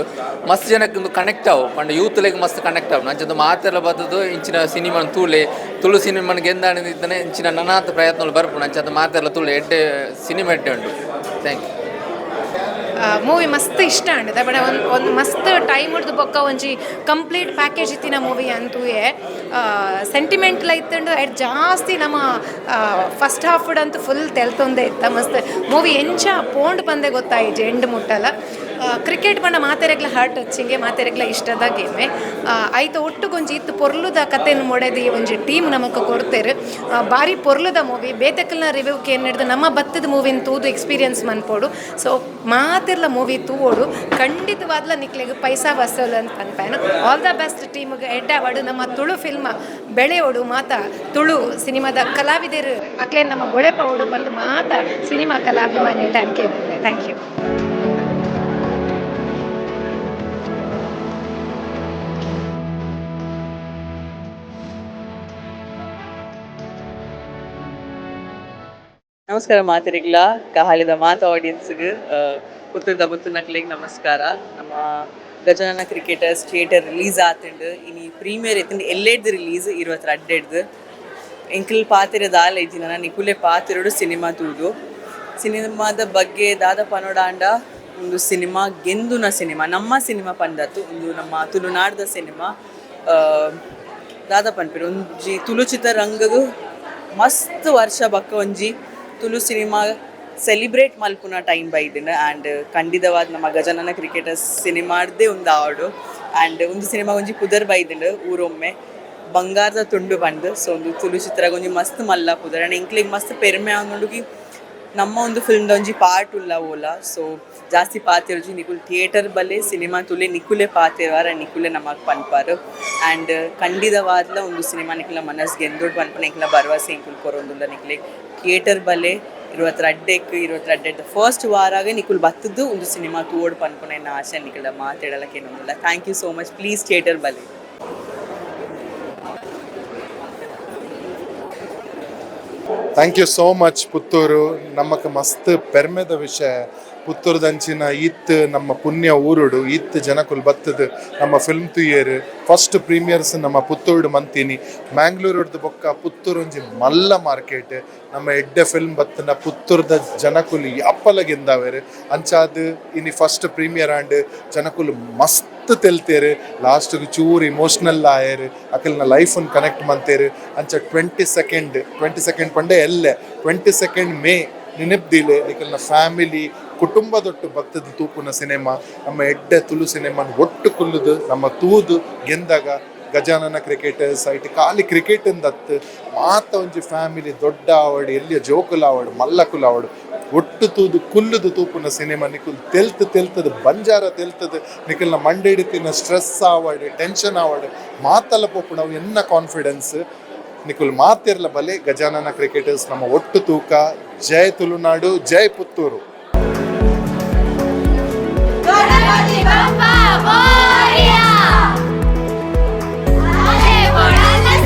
ಮಸ್ತ್ ಜನಕ್ಕೆ ಒಂದು ಕನೆಕ್ಟ್ ಆವು. ಪಂಡ ಯೂತ್ ಲೆಗ್ ಮಸ್ತ್ ಕನೆಕ್ಟ್ ಆವು. ಅಂಚದ ಮಾತೆರ್ಲ ಬತ್ತದು ಇಂಚಿನ ಸಿನಿಮಾನ್ ತೂಲೆ. ತುಳು ಸಿನಿಮಾನ್ ಗೆಂದಾಣಿ ಇತ್ತನೆ ಇಂಚಿನ ನನಾತ್ ಪ್ರಯತ್ನಲು ಬರ್ಪುಂಡು. ಅಂಚಾದ್ ಮಾತೆರ್ಲ ತುಳು, ಎಡ್ಡೆ ಸಿನಿಮಾ, ಎಡ್ಡೆ ಉಂಡು. Thank you. Movie ಮಸ್ತ್ ಇಷ್ಟ ಆಂಡ್. ಬಟ್ ಒಂದು ಒಂದು ಮಸ್ತ್ ಟೈಮ್ ಹಿಡ್ದು ಬೊಕ್ಕ ಒಂಜಿ ಕಂಪ್ಲೀಟ್ ಪ್ಯಾಕೇಜ್ ಇತ್ತಿನ ಮೂವಿ ಅಂತೂಯೆ. ಸೆಂಟಿಮೆಂಟ್ಲ ಇತ್ತಂಡು. ಅಡ್ ಜಾಸ್ತಿ ನಮ್ಮ ಫಸ್ಟ್ ಹಾಫ್ ಅಂತೂ ಫುಲ್ ತೆಲ್ತೊಂದೇ ಇತ್ತ. ಮಸ್ತ್ ಮೂವಿ. ಎಂಚ ಪೋಂಡ್ ಪಂದೆ ಗೊತ್ತಾಯಿಜಿ ಎಂಡ್ ಮುಟ್ಟಲ. ಕ್ರಿಕೆಟ್ ಪಂಡ ಮಾತೆರೆಗ್ಲ ಹಾರ್ಟ್ ಟಚಿಂಗೆ, ಮಾತೆರೆಗ್ಲ ಇಷ್ಟದ ಗೇಮೆ. ಐತ ಒಟ್ಟುಗೊಂಜಿ ಇತ್ತು ಪೊರ್ಲುದ ಕತೆನ್ ಮೊಡೆದು ಈ ಒಂಜಿ ಟೀಮ್ ನಮಕ್ ಕೊಡ್ತೇರು. ಬಾರಿ ಪೊರ್ಲುದ ಮೂವಿ. ಬೇತೆಕಲ್ನ ರಿವ್ಯೂ ಕೇನ್ ಹಿಡ್ದು ನಮ್ಮ ಬತ್ತದ ಮೂವಿನ ತೂದು ಎಕ್ಸ್ಪೀರಿಯನ್ಸ್ ಮನ್ಪೋಡು. ಸೊ ಮಾತಿರ್ಲ ಮೂವಿ ತೂವೋಡು, ಖಂಡಿತವಾದ್ಲ ನಿಕ್ಲೆಗ್ ಪೈಸಾ ವಸೂಲ್ ಅಂತ ಪನ್ಪೇನು. ಆಲ್ the best ಟೀಮ್ಗೆ. ಎಡ್ಡೆ ಆವಡು. ನಮ್ಮ ತುಳು ಫಿಲ್ಮ್ ಬೆಳೆಯೋಡು. ಮಾತ ತುಳು ಸಿನಿಮಾದ ಕಲಾವಿದರು ಅಕ್ಲೆ ನಮ್ಮ ಬೊಳೆಪೋಡು ಬಂದು ಮಾತ cinema ಕಲಾಭಿಮಾನಿ. Thank you, thank you. ನಮಸ್ಕಾರ ಮಾತೆರೆಗ್ಲ, ಕಹಾಲಿದ ಮಾತ ಆಡಿಯನ್ಸ್ಗೆ, ಪುತ್ತೂರ್ದ ಪುತ್ತೂರ್ನಕ್ಲೆಗ್ ನಮಸ್ಕಾರ. ನಮ್ಮ ಗಜಾನನ ಕ್ರಿಕೆಟರ್ಸ್ ಥಿಯೇಟರ್ ರಿಲೀಸ್ ಆತುಂಡು. ಇನಿ ಪ್ರೀಮಿಯರ್ ಇತ್ತುಂಡು. ಎಲ್ಲೆಡ್ದು ರಿಲೀಸ್ 22ಡ್ದು. ಎಂಕಲ್ ಪಾತೆರ ದಾಲ ಇಜ್ಜಿ ನನ, ನಿಕುಲೆ ಪಾತೆರಡು ಸಿನಿಮಾ ತೂದು. ಸಿನಿಮಾದ ಬಗ್ಗೆ ದಾದ ಪನೋಡಾಂಡ, ಒಂದು ಸಿನಿಮಾ ಗೆಂದುನ ಸಿನಿಮಾ, ನಮ್ಮ ಸಿನಿಮಾ ಪಂದತ್ತು. ಒಂದು ನಮ್ಮ ತುಳುನಾಡ್ದ ಸಿನಿಮಾ. ದಾದ ಪನ್ಪೆರ್, ಒಂಜಿ ತುಳು ಚಿತ್ರರಂಗಗ್ ಮಸ್ತ್ ವರ್ಷ ಬಕ್ಕ ಒಂಜಿ ತುಳು ಸಿನಿಮಾ ಸೆಲಿಬ್ರೇಟ್ ಮಲ್ಪುನ ಟೈಮ್ ಬೈದಿನ. ಆ್ಯಂಡ್ ಖಂಡಿತವಾದ ನಮ್ಮ ಗಜಾನನ ಕ್ರಿಕೆಟರ್ಸ್ ಸಿನಿಮಾಡ್ದೇ ಒಂದು ಆವಡು. ಆ್ಯಂಡ್ ಒಂದು ಸಿನಿಮಾ ಒಂಜಿ ಪುದರ್ ಬೈದಿಂಡು, ಊರೊಮ್ಮೆ ಬಂಗಾರದ ತುಂಡು ಪಂದ್. ಸೊ ಒಂದು ತುಳು ಚಿತ್ರಗ್ ಒಂಜಿ ಮಸ್ತ್ ಮಲ್ಲ ಪುದರ್. ಆ್ಯಂಡ್ ಎಂಕ್ಲೆಗ್ ಮಸ್ತ್ ಪೆರ್ಮೆ ಆವೊಂದುಂಡು ನಮ್ಮ ಒಂದು ಫಿಲ್ಮ್ದ ಒಂಜಿ ಪಾರ್ಟ್ ಉಲ್ಲ ಓಲ. ಸೊ ಜಾಸ್ತಿ ಪಾತೆರುಜಿ. ನಿಕುಲ್ ಥಿಯೇಟರ್ ಬಲ್ಲೆ, ಸಿನಿಮಾ ತುಲೆ, ನಿಕುಲೆ ಪಾತೆರ್ವಾರ, ನಿಕುಲೆ ನಮಕ್ ಪನ್ಪಾರು. ಆ್ಯಂಡ್ ಖಂಡಿತವಾದ್ಲ ಒಂದು ಸಿನಿಮಾ ನಿಕುಲ ಮನಸ್ ಗೆಂದೊಡ್ ಪನ್ಪುನ ಎಂಕ್ಲ ಭರವಸೆ ಎಂಕುಲ್ ಕೊರೊಂದುಲ್ಲ. ನಿಕ್ಲೆ ಥಿಯೇಟರ್ ಬಲ್ಲೆ 22ಕ್ಕೆ. 22 ಫಸ್ಟ್ ವಾರಾಗ ನಿಕುಲ್ ಬತ್ತದ್ದು ಒಂದು ಸಿನಿಮಾ ತೂವೊಡು ಪನ್ಪುನ ಎನ್ನ ಆಶೆ. ನಿಕುಲ ಮಾತೆಡಲಕ್ಕೆ. Thank you so much. Please theatre ಬಲ್ಲೆ. Thank you so much Puttur. ನಮಕ್ ಮಸ್ತ್ ಪೆರ್ಮೆದ ವಿಷಯ. ಪುತ್ತೂರುದಂಚಿನ ಇತ್ತು ನಮ್ಮ ಪುಣ್ಯ ಊರುಡು ಇತ್ತು ಜನಕುಲ್ ಬತ್ತದ ನಮ್ಮ ಫಿಲ್ಮ್ ತುಯ್ಯರು ಫಸ್ಟ್ ಪ್ರೀಮಿಯರ್ಸ್ ನಮ್ಮ ಪುತ್ತೂರುಡು ಮಂತೀನಿ ಮ್ಯಾಂಗ್ಳೂರುಡ್ದು ಬೊಕ್ಕ ಪುತ್ತೂರು ಒಂಜಿ ಮಲ್ಲ ಮಾರ್ಕೆಟ್ ನಮ್ಮ ಎಡ್ಡೆ ಫಿಲ್ಮ್ ಬತ್ತನ ಪುತ್ತೂರ್ದ ಜನಕುಲು ಯಾಪಲ ಗೆಂದಾವೆರ್ ಅಂಚಾದ್ ಇನಿ first premier and ಜನಕುಲು ಮಸ್ತ್ ತೆಲ್ತೇರು ಲಾಸ್ಟ್ಗೆ ಚೂರು ಇಮೋಷನಲ್ ಆಯರ್ ಅಕಲ್ನ ಲೈಫನ್ ಕನೆಕ್ಟ್ ಮಂತೇರು. ಅಂಚ 22nd ಪಂಡೆ ಎಲ್ಲೆ 22 ಮೇ ನೆನಪ್ದಿಲೆ ನಿಕಲ್ನ ಫ್ಯಾಮಿಲಿ ಕುಟುಂಬದೊಟ್ಟು ಬತ್ತದ ತೂಪುನ ಸಿನಿಮಾ ನಮ್ಮ ಎಡ್ಡೆ ತುಳು ಸಿನಿಮಾ ಒಟ್ಟು ಕುಲ್ಲುದು ನಮ್ಮ ತೂದು ಗೆಂದಾಗ ಗಜಾನನ ಕ್ರಿಕೆಟರ್ಸ್ ಐಟ್ ಖಾಲಿ ಕ್ರಿಕೆಟ್ ದತ್ತು ಮಾತ ಒಂಜಿ ಫ್ಯಾಮಿಲಿ ದೊಡ್ಡ ಆವಡ್ ಎಲ್ಲಿಯ ಜೋಕುಲ ಆವಡ್ ಮಲ್ಲಕುಲ ಆವಡ್ ಒಟ್ಟು ತೂದು ಕುಲ್ಲುದು ತೂಪುನ ಸಿನಿಮಾ ನಿಕುಲ್ ತೆಲ್ತು ತೆಲ್ತದ ಬಂಜಾರ ತೆಲ್ತದ ನಿಕಲ್ನ ಮಂಡೆ ಹಿಡಿತಿನ ಸ್ಟ್ರೆಸ್ ಆವಡ್ ಟೆನ್ಷನ್ ಆವಡ್ ಮಾತಲ್ಲ ಪೋಪುಣವು ಎನ್ನ ಕಾನ್ಫಿಡೆನ್ಸ್ ನಿಕುಲ್ ಮಾತಿರ್ಲ ಬಲೆ ಗಜಾನನ ಕ್ರಿಕೆಟರ್ಸ್ ನಮ್ಮ ಒಟ್ಟು ತೂಕ. ಜೈ ತುಳುನಾಡು, ಜೈ ಪುತ್ತೂರು.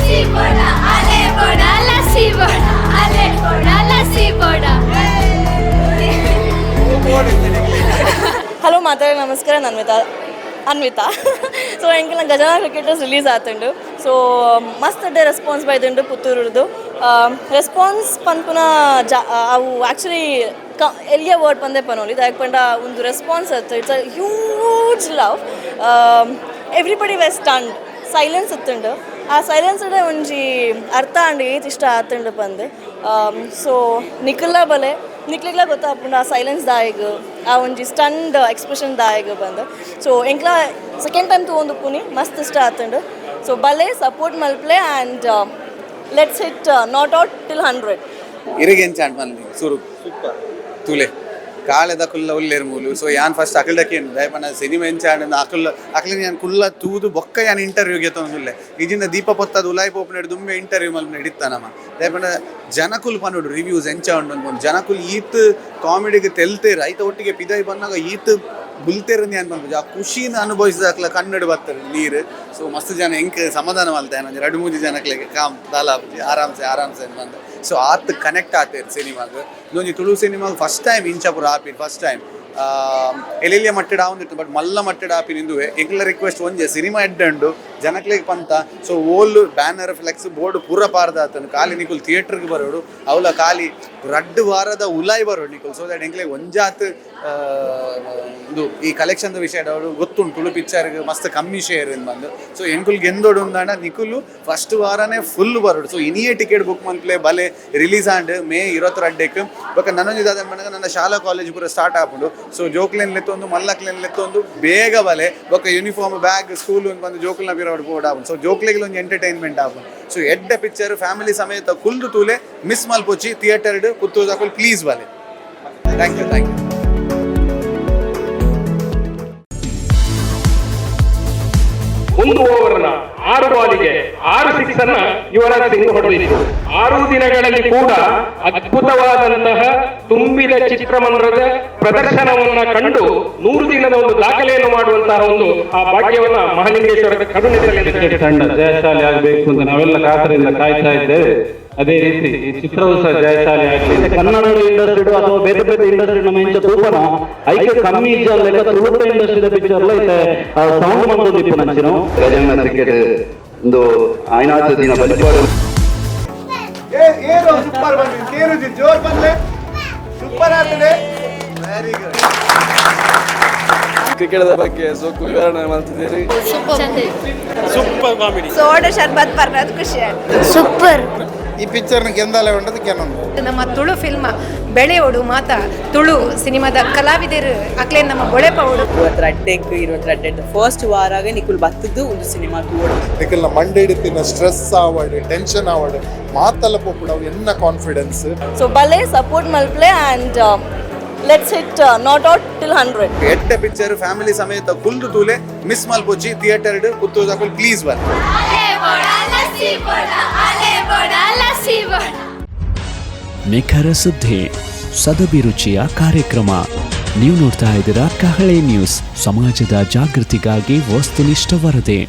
ಹಲೋ ಮಾತಾಡಿ ನಮಸ್ಕಾರ, ನಾನು ಅನ್ವಿತಾ. ಸೊ ಎಂಕಲ್ನ ಗಜಾನನ ಕ್ರಿಕೆಟರ್ಸ್ ರಿಲೀಸ್ ಆತುಂಡು. ಸೊ ಮಸ್ತ್ ಅಡ್ಡೆ ರೆಸ್ಪಾನ್ಸ್ ಬೈದುಂಡು ಪುತ್ತೂರುದು ರೆಸ್ಪಾನ್ಸ್ ಪನ್ಪುನ ಜಾ ಅವು ಆ್ಯಕ್ಚುಲಿ ಎಲ್ಲಿಯ ವರ್ಡ್ ಪಂದೆ ಪನೋಲಿ ದಾಯೆ ಪಂಡ ಒಂದು ರೆಸ್ಪಾನ್ಸ್ ಅತ್ತು. It's a huge love, everybody was stunned, silence ಇತ್ತುಂಡು. ಆ ಸೈಲೆನ್ಸ್ ಒಂಜಿ ಅರ್ಥ ಆಂಡ್ ಏತ್ ಇಷ್ಟ ಆತುಂಡು ಪಂದ್. ಸೊ ನಿಕುಲ್ಲ ಬಲೆ ನಿಕ್ಲಿಗ್ಲ ಗೊತ್ತಾಪುಂಡು ಆ ಸೈಲೆನ್ಸ್ ದಾಯಗ್ ಆ ಒಂಜಿ ಸ್ಟಂಡ್ ಎಕ್ಸ್ಪ್ರೆಷನ್ ದಾಯಗ್ ಬಂದು. ಸೊ ಎಂಕ್ಲ ಸೆಕೆಂಡ್ ಟೈಮ್ ತೂವೊಂದು ಪುನಿ ಮಸ್ತ್ ಇಷ್ಟ ಆತುಂಡು. ಸೊ ಬಲೆ ಸಪೋರ್ಟ್ ಮಲ್ಪ್ಲೆ and let's hit not out till 100. ಇರಿಗೆಂಚಾಂಡ್ ಮನ್ನಿ ಸುರು ಸೂಪರ್ ತುಲೆ ಕಾಳೆದ ಕುಲ್ಲ ಉಲ್ಲೇರು ಮೂಲು. ಸೊ ಯಾನ್ ಫಸ್ಟ್ ಅಕಲ್ಡಕ್ಕೇನು ದಯಪನ ಸಿನಿಮಾ ಎಂಚಾಂಡ್ ಅಕಲ್ ಅಕಲಿನ ಯಾನ್ ಕುಲ್ಲ ತೂದು ಬೊಕ್ಕ ಯಾನ್ ಇಂಟರ್ವ್ಯೂಗೆ ತೊಂದುಲ್ಲೆ ಇಜಿಂದ ದೀಪ ಪೊತ್ತದ ಉಲಾಯ್ ಪೋಪುನೆಡ್ ದುಂಬೆ ಇಂಟರ್ವ್ಯೂ ಮಲ್ಪುನ ಹಿಡಿತ ನಮ್ಮ ದಯಪನ ಜನಕುಲ್ ಪನ್ನೋಡು ರಿವ್ಯೂಸ್ ಎಂಚ ಉಂಡು ಅನ್ಕೊಂಡು ಜನಕುಲ್ ಈತ್ ಕಾಮಿಡಿಗೆ ತೆಲ್ತೇರು ಐತ ಒಟ್ಟಿಗೆ ಪಿದೈ ಬಂದಾಗ ಈತ್ ಬುಲ್ತೇರು ಯಾನ್ ಪನ್ಪುಜಿ ಆ ಖುಷಿನ ಅನುಭವಿಸಿದ ಅಕ್ಲ ಕನ್ನಡ ಬತ್ತಾರೆ ನೀರು. ಸೊ ಮಸ್ತ್ ಜನ ಎಂಕ್ ಸಮಾಧಾನ ಮಲ್ತ ಒಂಜಿ ರಡ್ಡು ಮೂಜಿ ಜನಕ್ಲೆಗೆ ಕಾಮ್ ದಾಲಾಪುಜಿ ಆರಾಮ್ಸೆ ಆರಾಮ್ಸೆ ಬಂದ. ಸೊ ಆತ್ ಕನೆಕ್ಟ್ ಆತೇರು ಸಿನಿಮಾಗ್ ಒಂಜಿ ತುಳು ಸಿನಿಮಾಗ್ ಫಸ್ಟ್ ಟೈಮ್ ಇಂಚಪುರ ಆಪಿನ್ ಫಸ್ಟ್ ಟೈಮ್ ಎಲ್ಲೆಲ್ಲಿಯ ಮಟ್ಟೆಡ್ ಆವೊಂದಿತ್ತು ಬಟ್ ಮಲ್ಲ ಮಟ್ಟೆಡ್ ಆಪಿನ ಇಂದುವೆ ಎಂಕ್ಲ ರಿಕ್ವೆಸ್ಟ್ ಒಂಜೆ ಸಿನಿಮಾ ಎಡ್ಡಂಡು ಜನಕ್ಲೆಗ್ ಪಂತ. ಸೊ ಓಲ್ banner flex board ಪೂರ ಪಾರ್ದಾತನು ಖಾಲಿ ನಿಕುಲ್ ಥಿಯೇಟರ್ಗೆ ಬರೋಡು ಅವಲ ಖಾಲಿ ರಡ್ಡು ವಾರದ ಉಲಾಯ್ ಬರೋಡು ನಿಕುಲ್. ಸೊ that ಎಂಕ್ಲೆಗ್ ಒಂಜಾತ್ ಇದು ಈ ಕಲೆಕ್ಷನ್ದ ವಿಷಯ ಅವಳು ಗೊತ್ತುಂಟು ತುಳು ಪಿಕ್ಚರ್ಗೆ ಮಸ್ತ್ ಕಮ್ಮಿ ಶೇರ್ ಇಂದ್ ಬಂದು. ಸೊ ಎಂಕುಲ್ ಗೆಂದೋಡು ಉಂದಾಂಡ ನಿಕುಲು ಫಸ್ಟ್ ವಾರನೇ ಫುಲ್ ಬರೋಡು. ಸೊ ಇನಿಯೇ ಟಿಕೆಟ್ ಬುಕ್ ಮನ್ಪ್ಲೆ ಬಲೆ ರಿಲೀಸ್ ಆಂಡ್ ಮೇ 22ಕ್ಕೆ ಬೊಕ್ಕ ನನೊಂಜಿ ದಾದ ಪಂಡಗ ನನ್ನ ಶಾಲಾ ಕಾಲೇಜ್ ಪೂರ ಸ್ಟಾರ್ಟ್ ಆಪುಂಡು. ಸೊ ಜೋಕ್ಲೆನ್ ಲೆತ್ತೊಂದು ಮಲ್ಲಕ್ಲೆನ್ ಲೆತ್ತೊಂದು ಬೇಗ ಬಲೆ ಬೊಕ್ಕ uniform bag school ಬಂದು ಜೋಕ್ಲೆನ ಪಿರವಡ್ ಬೋರ್ಡ್ ಆಪುಂಡು. ಸೊ ಜೋಕ್ಲೆಗ್ ಒಂಜಿ ಎಂಟರ್ಟೈನ್ಮೆಂಟ್ ಆಪುಂಡು. ಸೊ ಎಡ್ಡೆ ಪಿಕ್ಚರ್ ಫ್ಯಾಮಿಲಿ ಸಮೇತ ಕುಲ್ದು ತೂಲೆ ಮಿಸ್ ಮಲ್ಪೊಚ್ಚಿ ಥಿಯೇಟರ್ ಪುತ್ತೂರು ಪ್ಲೀಸ್ ಬಲೆ. Thank you, thank you. ಒಂದು ಓವರ್ನ 6 ಬಾಲಿಗೆ 6 ಸಿಕ್ಸ್ ಅನ್ನ ಯುವರಾಜ್ ಸಿಂಗ್ ಹೊಡೆದಿದ್ರು. 6 ದಿನಗಳಲ್ಲಿ ಕೂಡ ಅದ್ಭುತವಾದಂತಹ ತುಂಬಿದ ಚಿತ್ರಮಂದಿರದ ಪ್ರದರ್ಶನವನ್ನ ಕಂಡು 100 ದಿನದ ಒಂದು ದಾಖಲೆಯನ್ನು ಮಾಡುವಂತಹ ಒಂದು ಆ ಭಾಗ್ಯವನ್ನ ಮಹಾಲಿಂಗೇಶ್ವರದ ಕರುಣೆ ಕ್ರಿಕೆಟ್ ತಂಡ ಜಯಶಾಲಿ ಆಗಬೇಕು ಅಂತ ನಾವೆಲ್ಲ ಕಾತರದಿಂದ ಕಾಯ್ತಾ ಇದ್ದೇವೆ. ಅದೇ ರೀತಿ ಈ ಚಿತ್ರವೂ ಸಹ ಜಯಶಾಲಿ ಆಗಲಿ. ಕನ್ನಡ ಇಂಡಸ್ಟ್ರಿ ಅಥವಾ ಬೇರೆ ಬೇರೆ ಇಂಡಸ್ಟ್ರಿ ನಮ್ಮ ಇಂಚ ತೂಪನ ಐಕೆ ಕಮ್ಮಿ ಇಜ್ಜಲ್ಲ ತುಳುತ ಇಂಡಸ್ಟ್ರಿದ ಪಿಕ್ಚರ್ ಐತೆ ಸೌಂಡ್ ಮಂತೊಂದಿಪ್ಪು ನಂಚಿನ ಗಜಾನನ ಕ್ರಿಕೆಟ್ ಒಂದು ಆಯ್ನಾಥ ದಿನ ಬಲಿಪಾಡು. ಏರು ಸೂಪರ್ ಬಂದಿದೆ ಕೇರುಜಿ ಜೋರ್ ಬಂದ್ಲೆ ಸೂಪರ್ ಆಗ್ತದೆ. Very good. ಕ್ರಿಕೆಟ್ದ ಬಗ್ಗೆ ಸೋಕು ವಿವರಣೆ ಮಾಡ್ತಿದ್ದೀರಿ. Super comedy soda ಶರ್ಬತ್ ಪರ್ನದು ಖುಷಿ ಆಯ್ತು. ಸೂಪರ್. ಈ ಪಿಕ್ಚರ್ನ ಗೆಂದಾಲೆ ಉಂಡದು ಕೆನೊಂದು ನಮ್ಮ ತುಳು ಫಿಲ್ಮ್ ಬೆಳೆಯೋಡು ಮಾತ ತುಳು ಸಿನಿಮಾದ ಕಲಾವಿದರು ಅಕ್ಲೆ ನಮ್ಮ ಬೊಳೆಪವಡು. 22ಕ್ಕೆ 22 ಫಸ್ಟ್ ವಾರಾಗ ನಿಕುಲ್ ಬತ್ತದ್ದು ಒಂದು ಸಿನಿಮಾ ತೂವೊಡು. ನಿಕಲ್ನ ಮಂಡೆ ಹಿಡಿತಿನ ಸ್ಟ್ರೆಸ್ ಆವಡ್ ಟೆನ್ಷನ್ ಆವಡ್ ಮಾತಲ್ಲ ಪೋಪುಣವು ಎನ್ನ ಕಾನ್ಫಿಡೆನ್ಸ್. ಸೊ ಬಲೆ ಸಪೋರ್ಟ್ ಮಲ್ಪ್ಲೆ and let's hit not out till 100. ಎಡ್ಡೆ ಪಿಕ್ಚರ್ ಫ್ಯಾಮಿಲಿ ಸಮೇತ ಕುಲ್ದು ತೂಲೆ ಮಿಸ್ ಮಲ್ಪೊಚ್ಚಿ ಥಿಯೇಟರ್ ಪುತ್ತೂರು ಪ್ಲೀಸ್ ಬಲೆ. ನಿಖರ ಸುದ್ದಿ, ಸದಭಿರುಚಿಯ ಕಾರ್ಯಕ್ರಮ. ನೀವು ನೋಡ್ತಾ ಇದ್ದೀರಾ ಕಹಳೆ ನ್ಯೂಸ್, ಸಮಾಜದ ಜಾಗೃತಿಗಾಗಿ ವಸ್ತುನಿಷ್ಠ ವರದಿ.